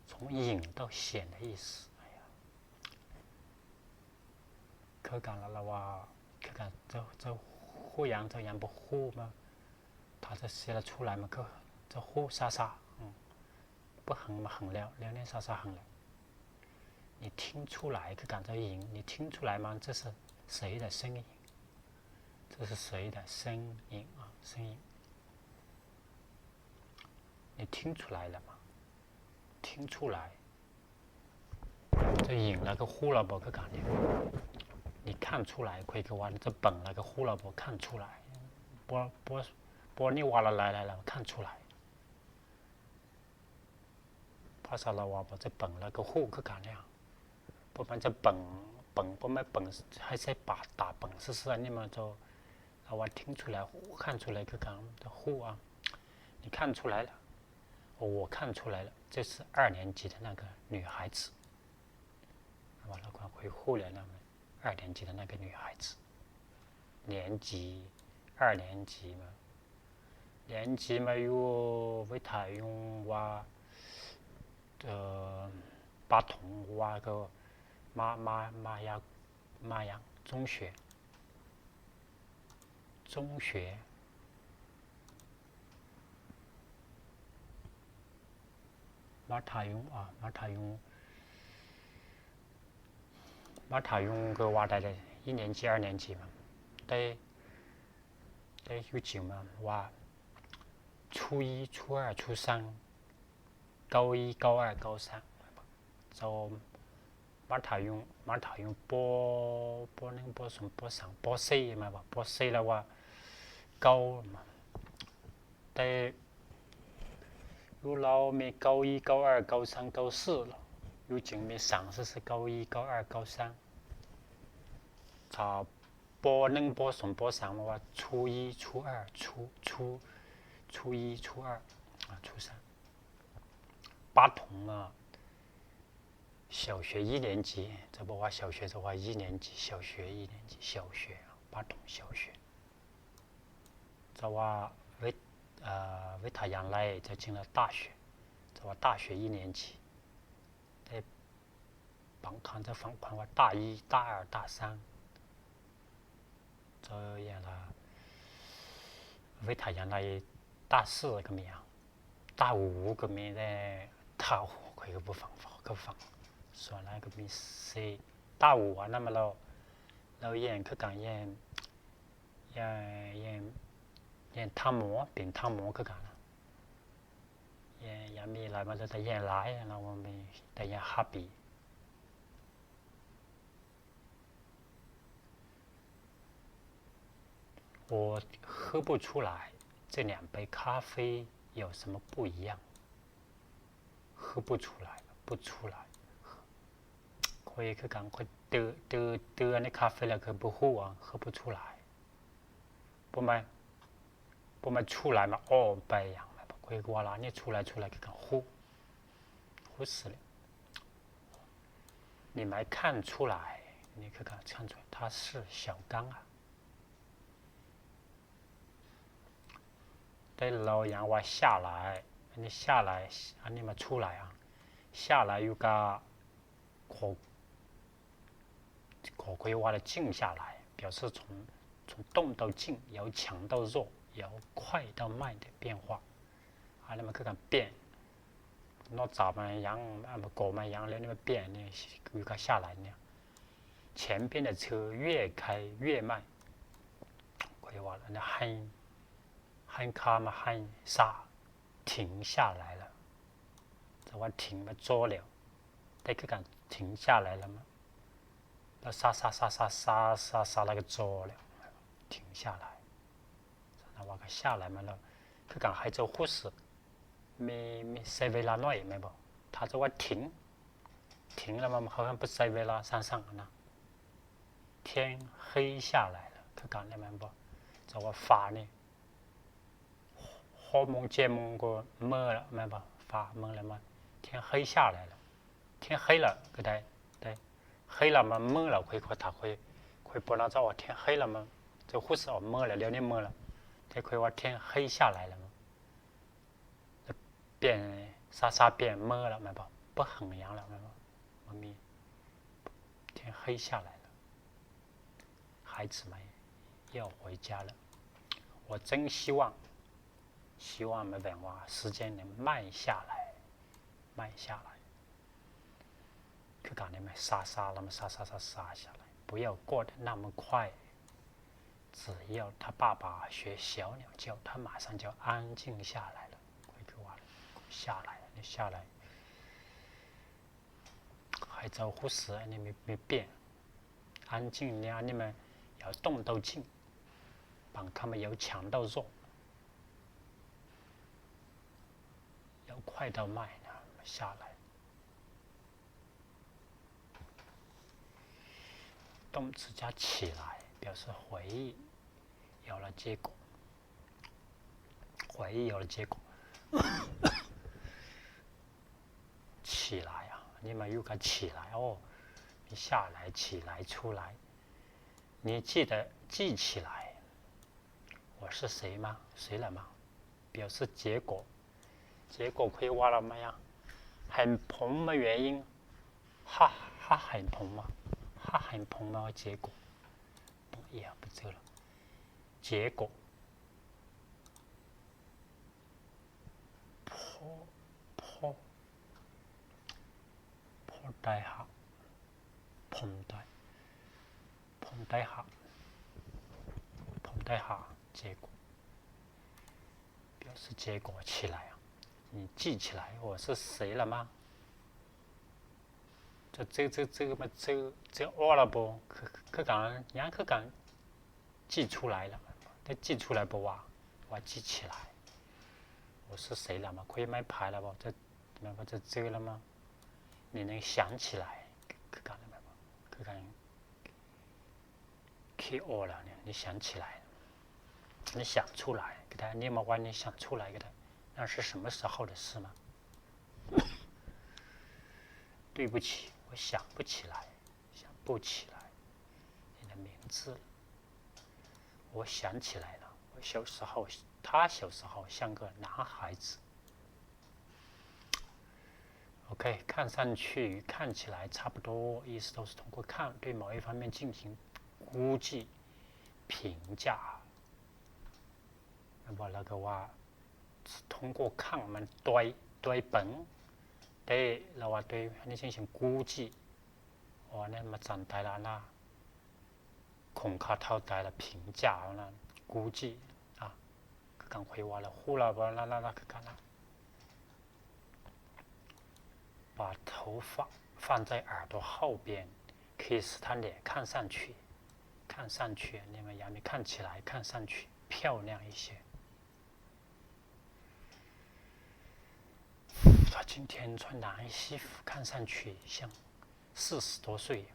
从隐到显的意思 ຄືກັນລະວ່າ ຄືກັນ ເຈົ້າ ເຈົ້າຮູ້ຫຍັງ ເຈົ້າຍັງບໍ່ຮູ້ມາ ຖ້າຈະເສຍລະຊູຫຼາຍ ມັນຄືເຈົ້າຮູ້ຊ້າໆ ບໍ່ຫັງມາຫັງແລ້ວ ແລ້ວນີ້ຊ້າໆຫັງແລ້ວ 你听出来 ຄືກັນ ເຈົ້າຍິງ 你听出来吗 这是谁的声音 这是谁的声音啊 声音 你听出来了吗 听出来 ເຈົ້າຍິງລະກະຮູ້ລະບໍ່ ຄືກັນນີ້ 你看出来 ຂ້ອຍກະວ່າ ເຈົ້າເບິ່ງລະກະຮູ້ລະບໍ່ 看出来 ບໍ່ ບໍ່ ບໍ່ນີ້ວ່າລະຫຼາຍໆ ລະ 看出来 ພາສາລາວວ່າ ບໍ່ ຈະເບິ່ງລະກະຮູ້ຄືກັນນີ້ ບໍ່ແມ່ນຈະເບິ່ງ ເບິ່ງ ບໍ່ແມ່ນເບິ່ງໃຫ້ໃສ່ຕາເບິ່ງຊື່ໆ ອັນນີ້ມັນຈະ ລາວວ່າ 听出来 看出来 ຄືກັນ ຈະຮູ້ 你看出来了 我看出来了 这是二年级的那个女孩子 ວ່າລາວກະຄ່ອຍຮູ້ແລ້ວນະ 二年级的那个女孩子 年级 二年级 年级 ມາຢູ່ໄວທາຍຸງວ່າ ເອີ ປະຖົມວ່າກະ ມາ ມາ ມາຢາ ມາຫຍັງ 中学 中学 ມັດທະຍົມ ອາ ມັດທະຍົມ ມັດທະຍົມກະວ່າໄດ້ 一年级 二年级 ມາ ແຕ່ ແຕ່ຢູ່ຈີນມາວ່າ 初一 初二 初三 高一 高二 高三 ເຈົ້າ ມັດທະຍົມ ມັດທະຍົມ ປໍ ປໍໜຶ່ງ ປໍສອງ ປໍສາມ ປໍສີ່ ແມ່ນບໍ່? ປໍສີ່ ລະວ່າ ເກົ້າ ແຕ່ຢູ່ລາວມີ 高一 高二 高三 高四 ລະ ຢູ່ຈີນມີສາມຊື່ໆ 高一 高二 高三 ຖ້າ ປໍໜຶ່ງ ປໍສອງ ປໍສາມ ລະວ່າ 初一 初二 初 初 初一 初二 ອາ 初三 ປະຖົມ ອາ 小学一年级 ຈະບອກວ່າ 小学 ຈະວ່າ 一年级 小学一年级 小学 ປະຖົມ 小学 ຈະວ່າ ວິ ເອີ ວິທະຍາໄລ ຈະຈິງລະ 大学 ຈະວ່າ 大学一年级 ແຕ່ບາງຄັ້ງຈະຟັງຄວາມວ່າ 大一 大二 大三 ເຈົ້າຢ່າງລະ ວິທະຍາໄລ 大四 ກະມີ 大五 ກະມີ ແຕ່ 大五 ຂ້ອຍກະບໍ່ຟັງ ເຂົາກະຟັງ ສ່ວນຫຼາຍກະມີ 大五 ອັນນັ້ນມາແລ້ວ ແລ້ວຮຽນຄືກັນ ຮຽນ ຮຽນ ຮຽນ ຮຽນ 大模 ເປັນ 大模 ຄືກັນ ຮຽນ ຮຽນມີຫຼາຍ ມັນແຕ່ຮຽນຫຼາຍ ລະວ່າມີ ແຕ່ຮຽນຫ້າປີ 我喝不出来，这两杯咖啡有什么不一样？喝不出来，不出来。 ຂ້ອຍຄືກັນ ຂ້ອຍ ເຕີ ເຕີ ເຕີ ໃນຄາເຟແລ້ວ ຄືບໍ່ຮູ້ ອາ ຄືບໍ່ຮູ້ຫຼາຍ ບໍ່ແມ່ນ ບໍ່ແມ່ນ 出来 ມາອອກໄປຫຍັງ ຂ້ອຍວ່າລະ ອັນນີ້ 出来 出来 ຄືກັນ ຮູ້ ຮູ້ຊື່ແຫຼະ 你没看出来 ນີ້ຄືກັນ 看出来 他是小刚啊 ແຕ່ລາວຍັງວ່າ 下来 ອັນນີ້ 下来 ອັນນີ້ມາ 出来 ອາ 下来 ຢູ່ກະ ຂໍ ຂໍຂ້ອຍວ່າລະ 静下来 表示从 从动到静 由强到弱 由快到慢的变化 ອັນນີ້ມັນຄືການປ່ຽນ ນອກຈາກມັນຍັງ ມັນກໍມັນຍັງ ແລ້ວນີ້ມັນປ່ຽນນີ້ ຢູ່ກະ 下来 ນີ້ 前边的车越开越慢 ຂ້ອຍວ່າລະ ໃຫ້ ໃ看看嘛，看啥，停下来了。这个停嘛，坐了，但是讲停下来了嘛，那啥啥啥啥啥啥啥那个坐了，停下来。那我个下来嘛了，去讲还做护士，没没 ใช้เวลาหน่อย 没不？他这个停，停了嘛，好像不 ใช้เวลา 上上那。天黑下来了，去讲了没不？这个发呢？ ຫົກໂມງເຈັດໂມງກໍມືດແລ້ວແມ່ນບໍ່? ຟ້າມືດແລ້ວ 天黑下来了 天黑了ກໍໄດ້ ໄດ້ 黑了 ມັນມືດແລ້ວ ຄ່ອຍ ຄ່ອຍ ຖ້າ ຄ່ອຍ ຄ່ອຍບໍ່ໜ້າຈະອອກ 天黑了 ມັນຈະຮູ້ສຶກອອກມືດແລ້ວ ດຽວນີ້ມືດແລ້ວ ແຕ່ຄ່ອຍວ່າ 天黑下来了 ມັນປ່ຽນ ຊາຊາປ່ຽນມືດແລ້ວແມ່ນບໍ່? ບໍ່ຫຍັງແລ້ວແມ່ນບໍ່? ມັນມີ 天黑下来了 孩子们要回家了 我真希望 希望 ແມ່ນຫວັງວ່າ 时间能慢下来 慢下来 ຄືການນີ້ແມ່ນຊາຊາແລ້ວ ມັນຊາຊາຊາຊາ 不要过得那么快 只要他爸爸学小鸟叫，他马上就安静下来了。 ຄືວ່າ 下来 下来 还照顾时 ອັນນີ້ມີ ມີປ່ຽນ 安静 ນີ້ ອັນນີ້ມັນ 要动到静 บางคำมัน 要强到弱 要快到慢 下来 动词加起来 表示回忆有了结果 回忆有了结果 起来 ອັນນີ້ມາຢູ່ກັບ 起来 ໂອ້ ມີ 下来 起来 出来 你记得 记起来 我是谁吗 谁了吗 表示结果 结果 ຄືວ່າລະມາຫຍັງ ເຫັນຜົນ ມາ 原因 ຫາ ຫາເຫັນຜົນມາ ຫາເຫັນຜົນມາ 结果 结果 ພໍ ພໍ ພໍໄດ້ຫາ ຜົນໄດ້ ຜົນໄດ້ຫາ ຜົນໄດ້ຫາ 结果 表示结果 起来 你记起来 我是谁了吗 จะຈື່ ຈື່ ຈື່ ມາຈື່ ຈື່ ອອກແລ້ວບໍ່ ຄື ຄືກັນ ຍັງຄືກັນ 记出来了 ໄດ້ 记出来 ບໍ່ວ່າ ว่า 记起来 我是谁了吗 ຂ້ອຍແມ່ນໃຜແລ້ວບໍ່ ຈະ ແມ່ນວ່າ ຈະຈື່ແລ້ວມາ 你能想起来 ຄືກັນແມ່ນບໍ່ ຄືກັນ ຄິດອອກແລ້ວ 你想起来 你想出来 ກໍໄດ້ 你 ມາວ່າ 你想出来 ກໍໄດ້ 那是什么时候的事吗 对不起 我想不起来 想不起来 你的名字了 我想起来了 我小时候 他小时候像个男孩子 OK 看上去 看起来 差不多 意思都是通过看对某一方面进行估计评价 ແລ້ວກໍວ່າ 通过看 ມັນ 对 对本 对 ລະວ່າ 对 ອັນນີ້ 进行估计 ອໍ ອັນນັ້ນ ມາຈັນໄຕລະ ອັນນະ ຄົງຂ້າເຖົ້າໄຕລະ 评价 ອັນນັ້ນ 估计 ອ່ະ ຄືກັນ ຂ້ອຍວ່າລະ ຮູ້ລະ ວ່າລະ ລະ ລະ ຄືກັນລະ 把头发放在耳朵后边 其实他也看上去 看上去 ອັນນີ້ ມັນຢາກມີ 看起来 看上去漂亮一些 他今天穿蓝衣服 看上去像四十多岁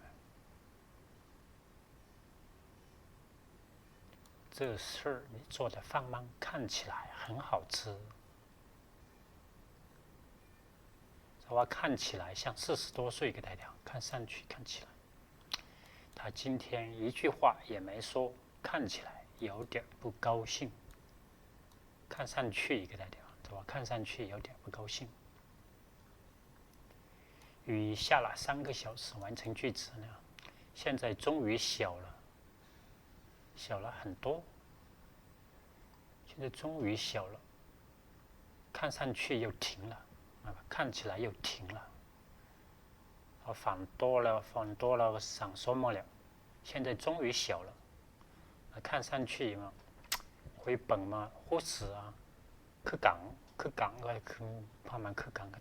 这事儿你做的饭吗 看起来很好吃 แต่ว่า 看起来像四十多岁 ก็ได้แล้ว 看上去 看起来 他今天一句话也没说 看起来有点不高兴 看上去 ก็ได้แล้ว แต่ว่า 看上去有点不高兴 雨下了三个小时 完成句子 现在终于小了 小了很多 现在终于小了 看上去又停了 看起来又停了 ເຮົາຝັນຕໍ່ແລ້ວ ຝັນຕໍ່ແລ້ວ ສັງສົມໝົດແລ້ວ 现在终于小了 看上去 ໂອ້开饭嘛，好食啊，去讲，去讲个，去，慢慢去讲个，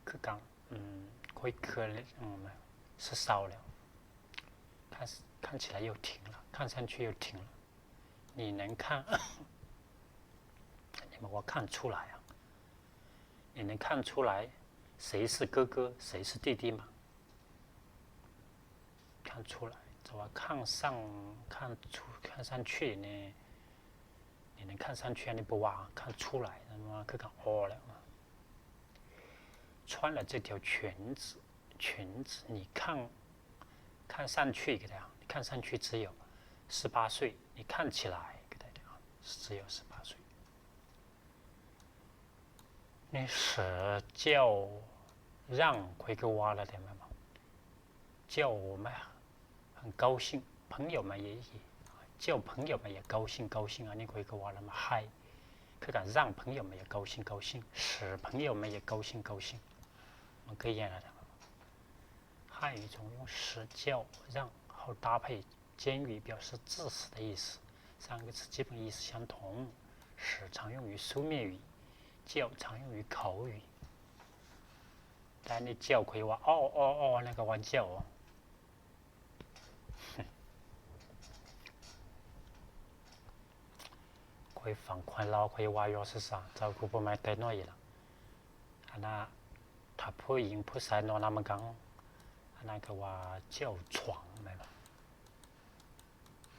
去讲，嗯，开去了，嗯，是烧了，看，看起来又停了，看上去又停了。你能看，你们我看出来啊，你能看出来谁是哥哥，谁是弟弟吗？ 看出来，这个看上，看出，看上去呢，你能看上去，你不ว่า看出来，那么去讲哦了。穿了这条裙子，裙子，你看，看上去给他讲，你看上去只有十八岁，你看起来给他讲，只有十八岁。 你是叫让开个话了的嘛？叫我们很高兴，朋友们也，叫朋友们也高兴高兴啊，你开个话了嘛？嗨，可讲让朋友们也高兴高兴，使朋友们也高兴高兴，我可以演了的。汉语中用使、叫、让后搭配 间语表示致使的意思，三个词基本意思相同。使常用于书面语，叫常用于口语。但你叫可以话哦哦哦，那个话叫哦。可以放宽了，可以话要是啥，照顾不买带诺伊了。啊，那他ผู้หญิงผู้ชายนอนนำกัน อันนั้นก็ว่า叫床 แม่นบ่?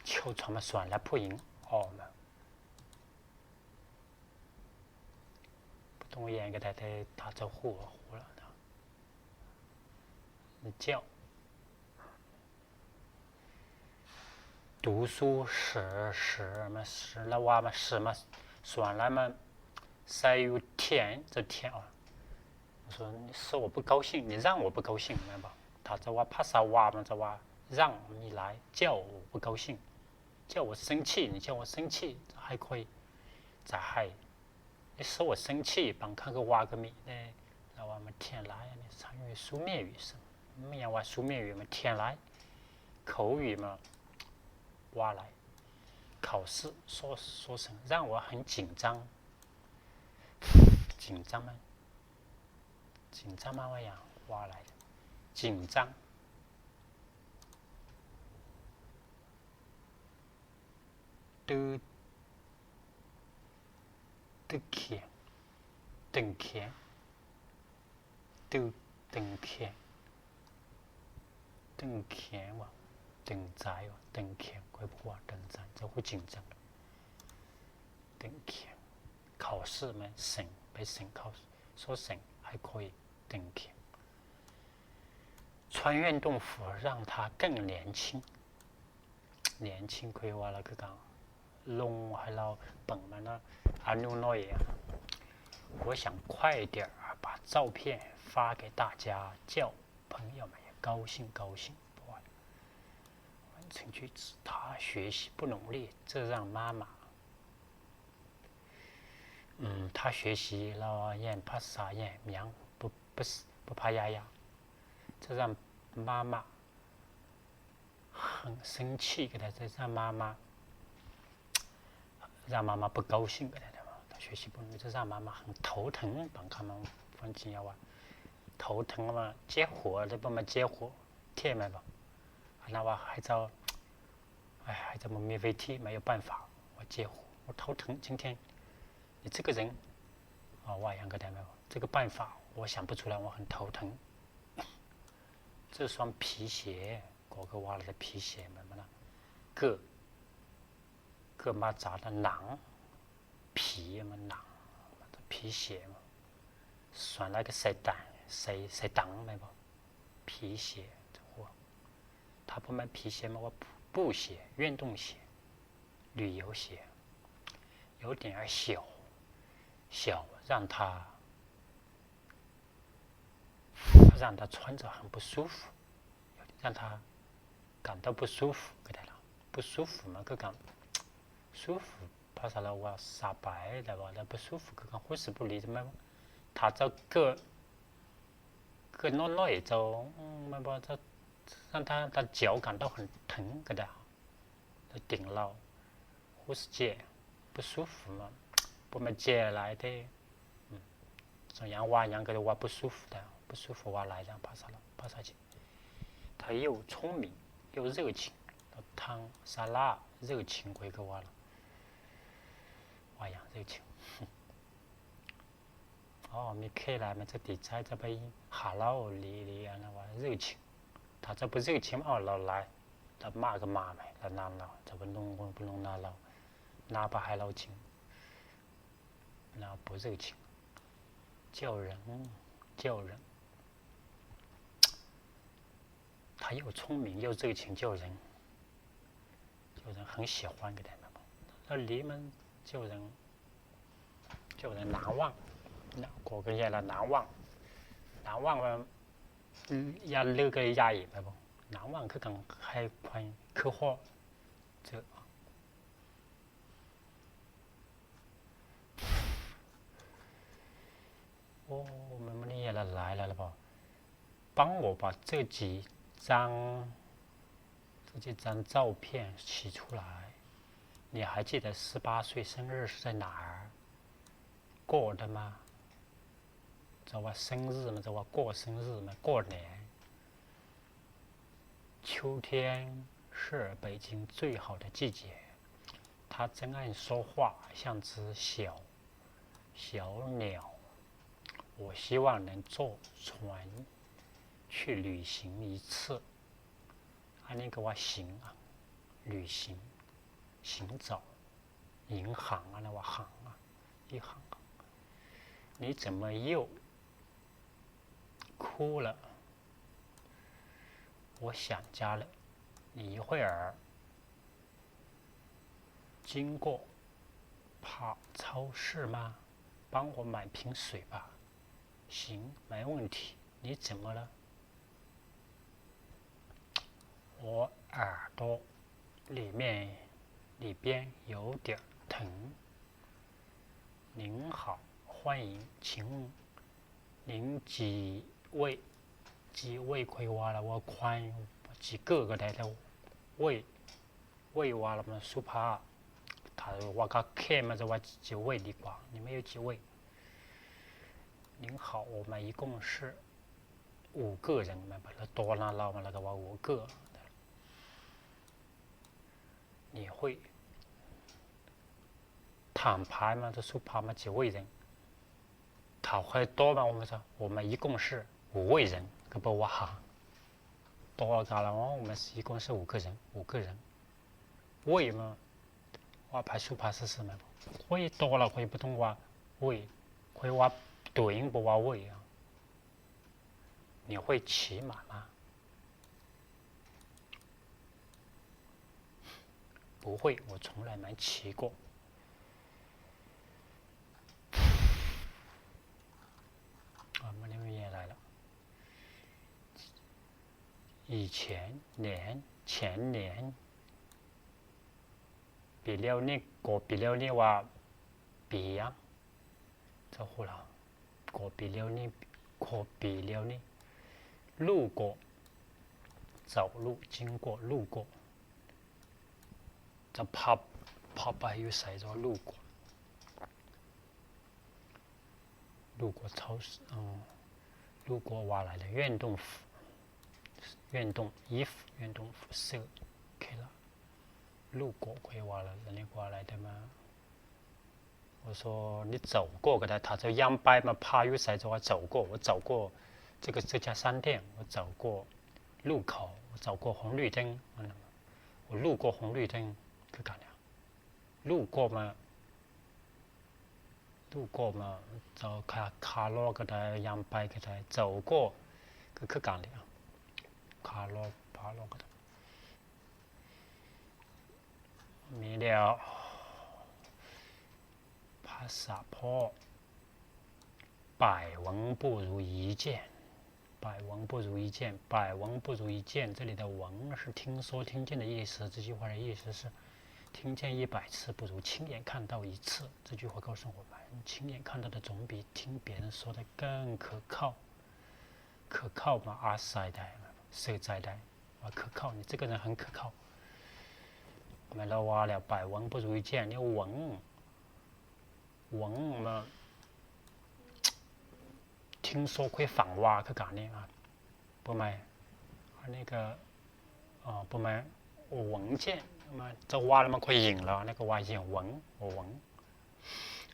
叫床 มาสวนแล้วผู้หญิงออกมา บ่ต้องแยงก็ได้ แต่ถ้าเจ้าฮู้ก็ฮู้แล้วเนาะ 叫 读书使 使 มา 使 แล้วว่ามา 使 มาสวนแล้วมาใส่อยู่เถียง เจ้าเถียง 我说你使我不高兴，你让我不高兴 แม่นบ่? ถ้าจะว่าภาษาว่ามันจะว่า让 มีหลาย 叫我不高兴，叫我生气，你叫我生气 จะให้ค่อย จะให้ 你使我生气 บางครั้งก็ว่าก็มี แต่เราว่ามันเถียงหลาย อันนี้常用于书面语 แม่นว่า书面语 มันเถียงหลาย 口语 มาว่าหลาย 考试 สอบ สอบเสร็จ 让我很紧张 紧张 มัน 紧张 มาว่าหยัง ว่าหลาย 紧张 ตึง ตึง แขน ตึงแขน ตึง ตึงแขน ตึงแขน ว่าตึงใจ ว่าตึงแขน ค่อยพูดว่าตึงใจ เจ้าผู้จริงจัง ตึงแขน 考试 แม่นเซ็ง ไปเซ็ง เขาสอบเซ็ง ให้ค่อยตึงแขน 穿运动服让他更年轻 年轻 ค่อยว่าแล้วคือกัน ลงให้เราเบิ่งมันนะ อายุน้อย 我想快点儿把照片发给大家，叫朋友们也高兴高兴。完成句子，他学习不努力，这让妈妈 อืม 他学习 แล้วเฮียนภาษา เฮียนหยัง บ่ บ่ บ่พยายาม 这让妈妈 很生气 ก็ได้ 这让妈妈 让妈妈不高兴 ก็ได้ 他学习不努力 这让妈妈很头疼 บางครั้งมันจริงๆว่า 头疼 ว่าเจ็บหัว หรือว่ามันเจ็บหัว เท่ไหมบ่ อันนั้นว่าให้เจ้า ให้เจ้ามันมีเวที 没有办法 ว่าเจ็บหัว 我头疼 今天 你这个人 ว่าหยังก็ได้ แม่นบ่ 这个办法 我想不出来 我很头疼 这双皮鞋 ก็ ก็ว่าแล้ว 皮鞋 แม่นบ่ 个 ก็มาจากหนัง 皮 มันหนัง 皮鞋 ส่วนหลายก็ใส่ตัง ใส่ ใส่ตัง แม่นบ่ 皮鞋 这货 ถ้าบ่แม่น皮鞋 มันว่า布鞋 运动鞋 旅游鞋 有点儿小 小 让他 让他穿着很不舒服 让他感到不舒服 ก็ได้ล่ะ 不舒服 มันก็讲 舒服 ภาษาลาวว่าสบาย แต่ว่าแล้ว不舒服 ก็讲รู้สึกบ่ดี ใช่ไหม ถ้าเจ้าเกิด เกิดน้อยๆ เจ้า อืม มันบ่ เจ้า 让他的脚感到很疼 ก็ได้ แล้วติ่งเรา不是解，不舒服嘛，不嘛解来的。嗯，所以讲话讲个话不舒服的，不舒服话来讲，ภາษาລາວ ພາສາຈີນ 他又聪明又热情 ແລ້ວທັງສາລະ 热情 ຂ້ອຍກໍວ່າລະ ວ່າຫຍັງ 热情 ອໍ ມີແຂກຫຼາຍ ມັນຈະຕິດໃຈ ຈະໄປຫາລາວ ຫຼີ ຫຼີ ອັນນັ້ນວ່າ 热情 ຖ້າເຈົ້າບໍ່ 热情 ເອົາລາວຫຼາຍ ລາວມາກໍມາແມ ລາວນຳລາວ ເຈົ້າບໍ່ລົງ ບໍ່ລົງນາລາວ ນາບໍ່ໃຫ້ລາວຈິງ ລາວບໍ່ 热情 叫人 叫人 他又聪明又热情叫人 叫人很喜欢 ກໍໄດ້ແມ່ນບໍ່ ລາວຫຼີມັນ 叫人 叫人难忘 ນະ ກໍຄືຢ່າລະ 难忘 难忘 ວ່າ ຢ່າລືກະຢ່າອີກ ແມ່ນບໍ່ 难忘 ຄືກັນ ໃຫ້ຄວາມຄືຮອດ ເຈີ ໂອ້ ມັນ ມັນເຮັດຫຼາຍໆແລ້ວລະບໍ່ 帮我把这几张 这几张照片洗出来 你还记得十八岁生日是在哪儿过的吗 เจ้าว่า 生日 ມັນຈະວ່າ 过生日 ມັນ 过年 秋天是北京最好的季节 他真爱说话，像只小 小鸟 我希望能坐船去旅行一次 ອັນນີ້ກໍວ່າ 行 ອະ 旅行 行走 银行 ອັນນັ້ນວ່າ 行 ອະ 一行 你怎么又哭了 我想家了 你一会儿 经过ผ่าน超市吗 帮我买瓶水吧 行，没问题，你怎么了 我耳朵里面，里边有点疼 您好，欢迎，请问您几位 几位 ຂ້ອຍວ່າລະວ່າ 几个 ກໍໄດ້ແລ້ວ 位 位 ວ່າລະມັນສຸພາບ ຖ້າວ່າກະແຄມ ມັນຈະວ່າ 几位 ດີກວ່າ 你们有几位 您好，我们一共是五个人 ແມ່ນບໍ່ ລະຕໍ່ໜ້າລາວມາລະກະວ່າ 五个 你会 ຖາມພາຍມາ ຈະສຸພາບມາ 几位人 ຖ້າຂ້ອຍຕອບມາ 我们一共是五位人 ກໍແປວ່າ ຕໍ່ກັນລະ 我们一共是五个人 五个人 位 ມາ ວ່າພາຍສຸພາບຊື່ໆ ແມ່ນບໍ່ ຂ້ອຍຕໍ່ລະ ຂ້ອຍບໍ່ຕ້ອງວ່າ 位 ຂ້ອຍວ່າ ໂຕເອງບໍ່ວ່າ 位 你会骑马吗 不会，我从来没骑过。啊，没有，没有来了。以前年，前年，ปีแล้วนี่ ก็ปีแล้วนี่ว่า ปีหยัง เจ้าฮู้ລະ ກໍປີແລ້ວນີ້ ກໍປີແລ້ວນີ້ 路过 走路经过 路过 ຈະພັບ ພັບໄປຢູ່ໃສ ຈະວ່າ 路过 路过超市 ເອີ 路过 ວ່າຫຼາຍແລ້ວ 运动服 运动衣服 运动服 ເສື້ອ ໂອເຄລະ 路过 ຂ້ອຍວ່າລະ ອັນນີ້ກວ່າຫຼາຍ ແຕ່ມາ 我说你走过 ກໍໄດ້ ຖ້າເຈົ້າຍ່າງໄປ ມາຜ່ານຢູ່ໃສ ເຈົ້າວ່າ 走过 我走过这个，这家商店 我走过路口 我走过红绿灯 我路过红绿灯 คือກັນ 路过 ມາ 路过 ມາ ເຈົ້າ ຂາ ຂາເລາະກໍໄດ້ ຍ່າງໄປກໍໄດ້ 走过 ກໍຄືກັນເລີຍ ຂາເລາະ ຂາເລາະກໍໄດ້ ມີແລ້ວ ພາສາພໍ່ 百闻不如一见 百闻不如一见 百闻不如一见 这里的闻是听说、听见的意思，这句话的意思是听见一百次不如亲眼看到一次。这句话告诉我们，亲眼看到的总比听别人说的更可靠。 可靠 ມາອາໄສໄດ້ ເຊື່ອໃຈໄດ້ ວ່າ 可靠 ນີ້ 这个人很可靠ແມ່ນລາວວ່າແລ້ວ 百闻不如一见 ນີ້ 闻 闻 ແມ່ນ 听说 ຂ້ອຍຟັງວ່າຄືກັນນີ້ ປະມານ ອັນນີ້ກໍ ເອີ ປະມານ 闻见 ແມ່ນ ເຈົ້າວ່າແລ້ວມັນຄ່ອຍຍິງແລ້ວ ອັນນີ້ກໍວ່າ 闻 闻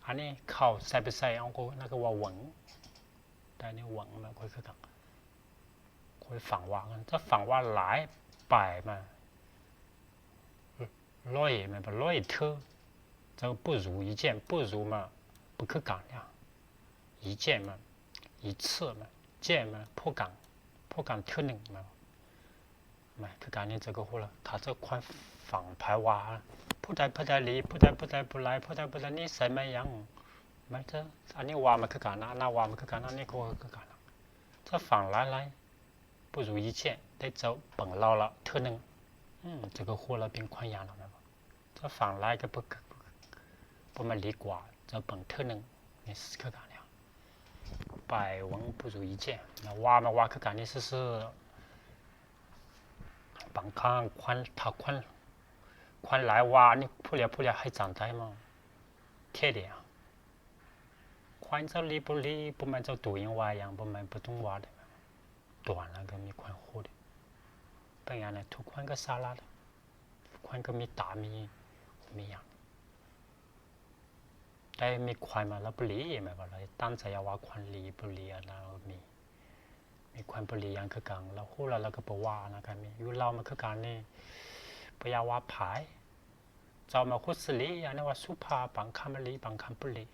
ອັນນີ້ເຂົ້າໃສ່ໄປໃສ່ ເອົາ ກໍ ນັ້ນກໍວ່າ 闻 ແຕ່ນີ້ 闻 ແມ່ນຄ່ອຍຄືກັນ ຂ້ອຍຟັງວ່າ ເຈົ້າຟັງວ່າຫຼາຍ 百 ແມ່ນ ຮ້ອຍ ແມ່ນບໍ່ ຮ້ອຍເທື່ອ ເຈົ້າ 不如一见 不如 ແມ່ນບໍ່ຄືກັນ 一见 ແມ່ນ 一次 ແມ່ນ 见 ແມ່ນພົບກັນ ພົບກັນເທື່ອໜຶ່ງ ແມ່ນບໍ່ ແມ່ນຄືກັນນີ້ ເຈົ້າກໍຮູ້ລະ ຖ້າເຈົ້າຄວນຟັງໃຜວ່າ ຜູ້ໃດຜູ້ໃດດີ ຜູ້ໃດຜູ້ໃດບໍ່ຫຼາຍ ຜູ້ໃດຜູ້ໃດນິໄສແມ່ນຫຍັງ ແມ່ນ ອັນນີ້ວ່າມັນຄືກັນນະ ອັນນັ້ນວ່າມັນຄືກັນ ອັນນີ້ກໍຄືກັນນະ ເຈົ້າຟັງຫຼາຍໆ 不如一见 ໄດ້ເຈົ້າເບິ່ງລາວລະເທື່ອໜຶ່ງ ອືມ ເຈົ້າກໍຮູ້ລາວເປັນຄົນຢ່າງນັ້ນແມ່ນບໍ່ ເຈົ້າຟັງຫຼາຍກໍບໍ່ ບໍ່ແມ່ນດີກວ່າ ເຈົ້າເບິ່ງເທື່ອໜຶ່ງ ນີ້ຄືກັນແລ້ວ 百闻不如一见 ລາວວ່າມາວ່າຄືກັນນີ້ຊື່ໆ ບາງຄັ້ງຄວນ ຖ້າຄວນ ຄວນຫຼາຍວ່ານີ້ ຜູ້ຫຼຽວຜູ້ຫຼຽວໃຫ້ຈຳໄດ້ມາ ເທດເດ ຄວນເຈົ້າລີບໍ່ລີ ບໍ່ແມ່ນເຈົ້າໂຕຍັງວ່າຫຍັງ ບໍ່ແມ່ນບໍ່ຕ້ອງວ່າເດ ຕົວນັ້ນກໍມີຄວນຮູ້ເດ ເປັນຫຍັງນະ ທຸກຄົນກໍສາລະເດ ທຸກຄົນກໍມີຕາ ມີຫຍັງ ແຕ່ມີຄວນມາແລ້ວບໍ່ລີ ແມ່ນບໍ່ລະ ຕັ້ງໃຈວ່າຄວນລີບໍ່ລີ ອັນນັ້ນມີ ມີຄວນບໍ່ລີຫຍັງຄືກັນ ລາວຮູ້ລະ ລາວກໍບໍ່ວ່າ ອັນນັ້ນກໍມີ ຢູ່ລາວມັນຄືກັນນີ້ ບໍ່ຢາກວ່າໃຜ ເຈົ້າມາຄຸດສະລີ ອັນນັ້ນວ່າສຸພາບ ບາງຄຳມັນລີ ບາງຄຳບໍ່ລີ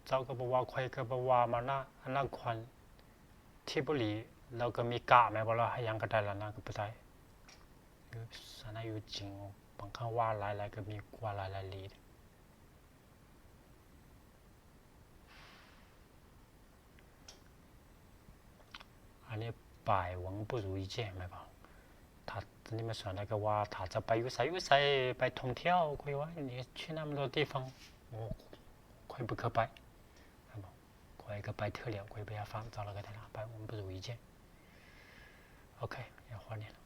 ເຈົ້າກໍບໍ່ວ່າ ຂ້ອຍກໍບໍ່ວ່າ ມັນນະ ອັນນັ້ນຄວນທີ່ບໍ່ລີ ລາວກໍມີກະແມ່ນບໍ່ລະ ຫຍັງກໍໄດ້ລະ ນັ້ນກໍບໍ່ໄດ້ ຢູ່ສານະຢູ່ຈິງ ບາງຄັ້ງວ່າຫຼາຍໆ ກໍມີກວ່າຫຼາຍໆລີ ອັນນີ້ 百闻不如一见 ແມ່ນບໍ່ ຖ້ານີ້ມາສອນໄດ້ກໍວ່າ ຖ້າຈະໄປຢູ່ໃສຢູ່ໃສ ໄປທ່ອງທ່ຽວ ຂ້ອຍວ່ານີ້ 去那么多地方 ໂອ້ ຂ້ອຍບໍ່ເຄີຍໄປ ແມ່ນບໍ່ ຂ້ອຍກໍໄປເທື່ອດຽວ ຂ້ອຍບໍ່ຢາກຟັງເຈົ້າລະກໍໄດ້ລະ 百闻不如一见 ໂອເຄ ຢ່າຂໍນີ້ລະ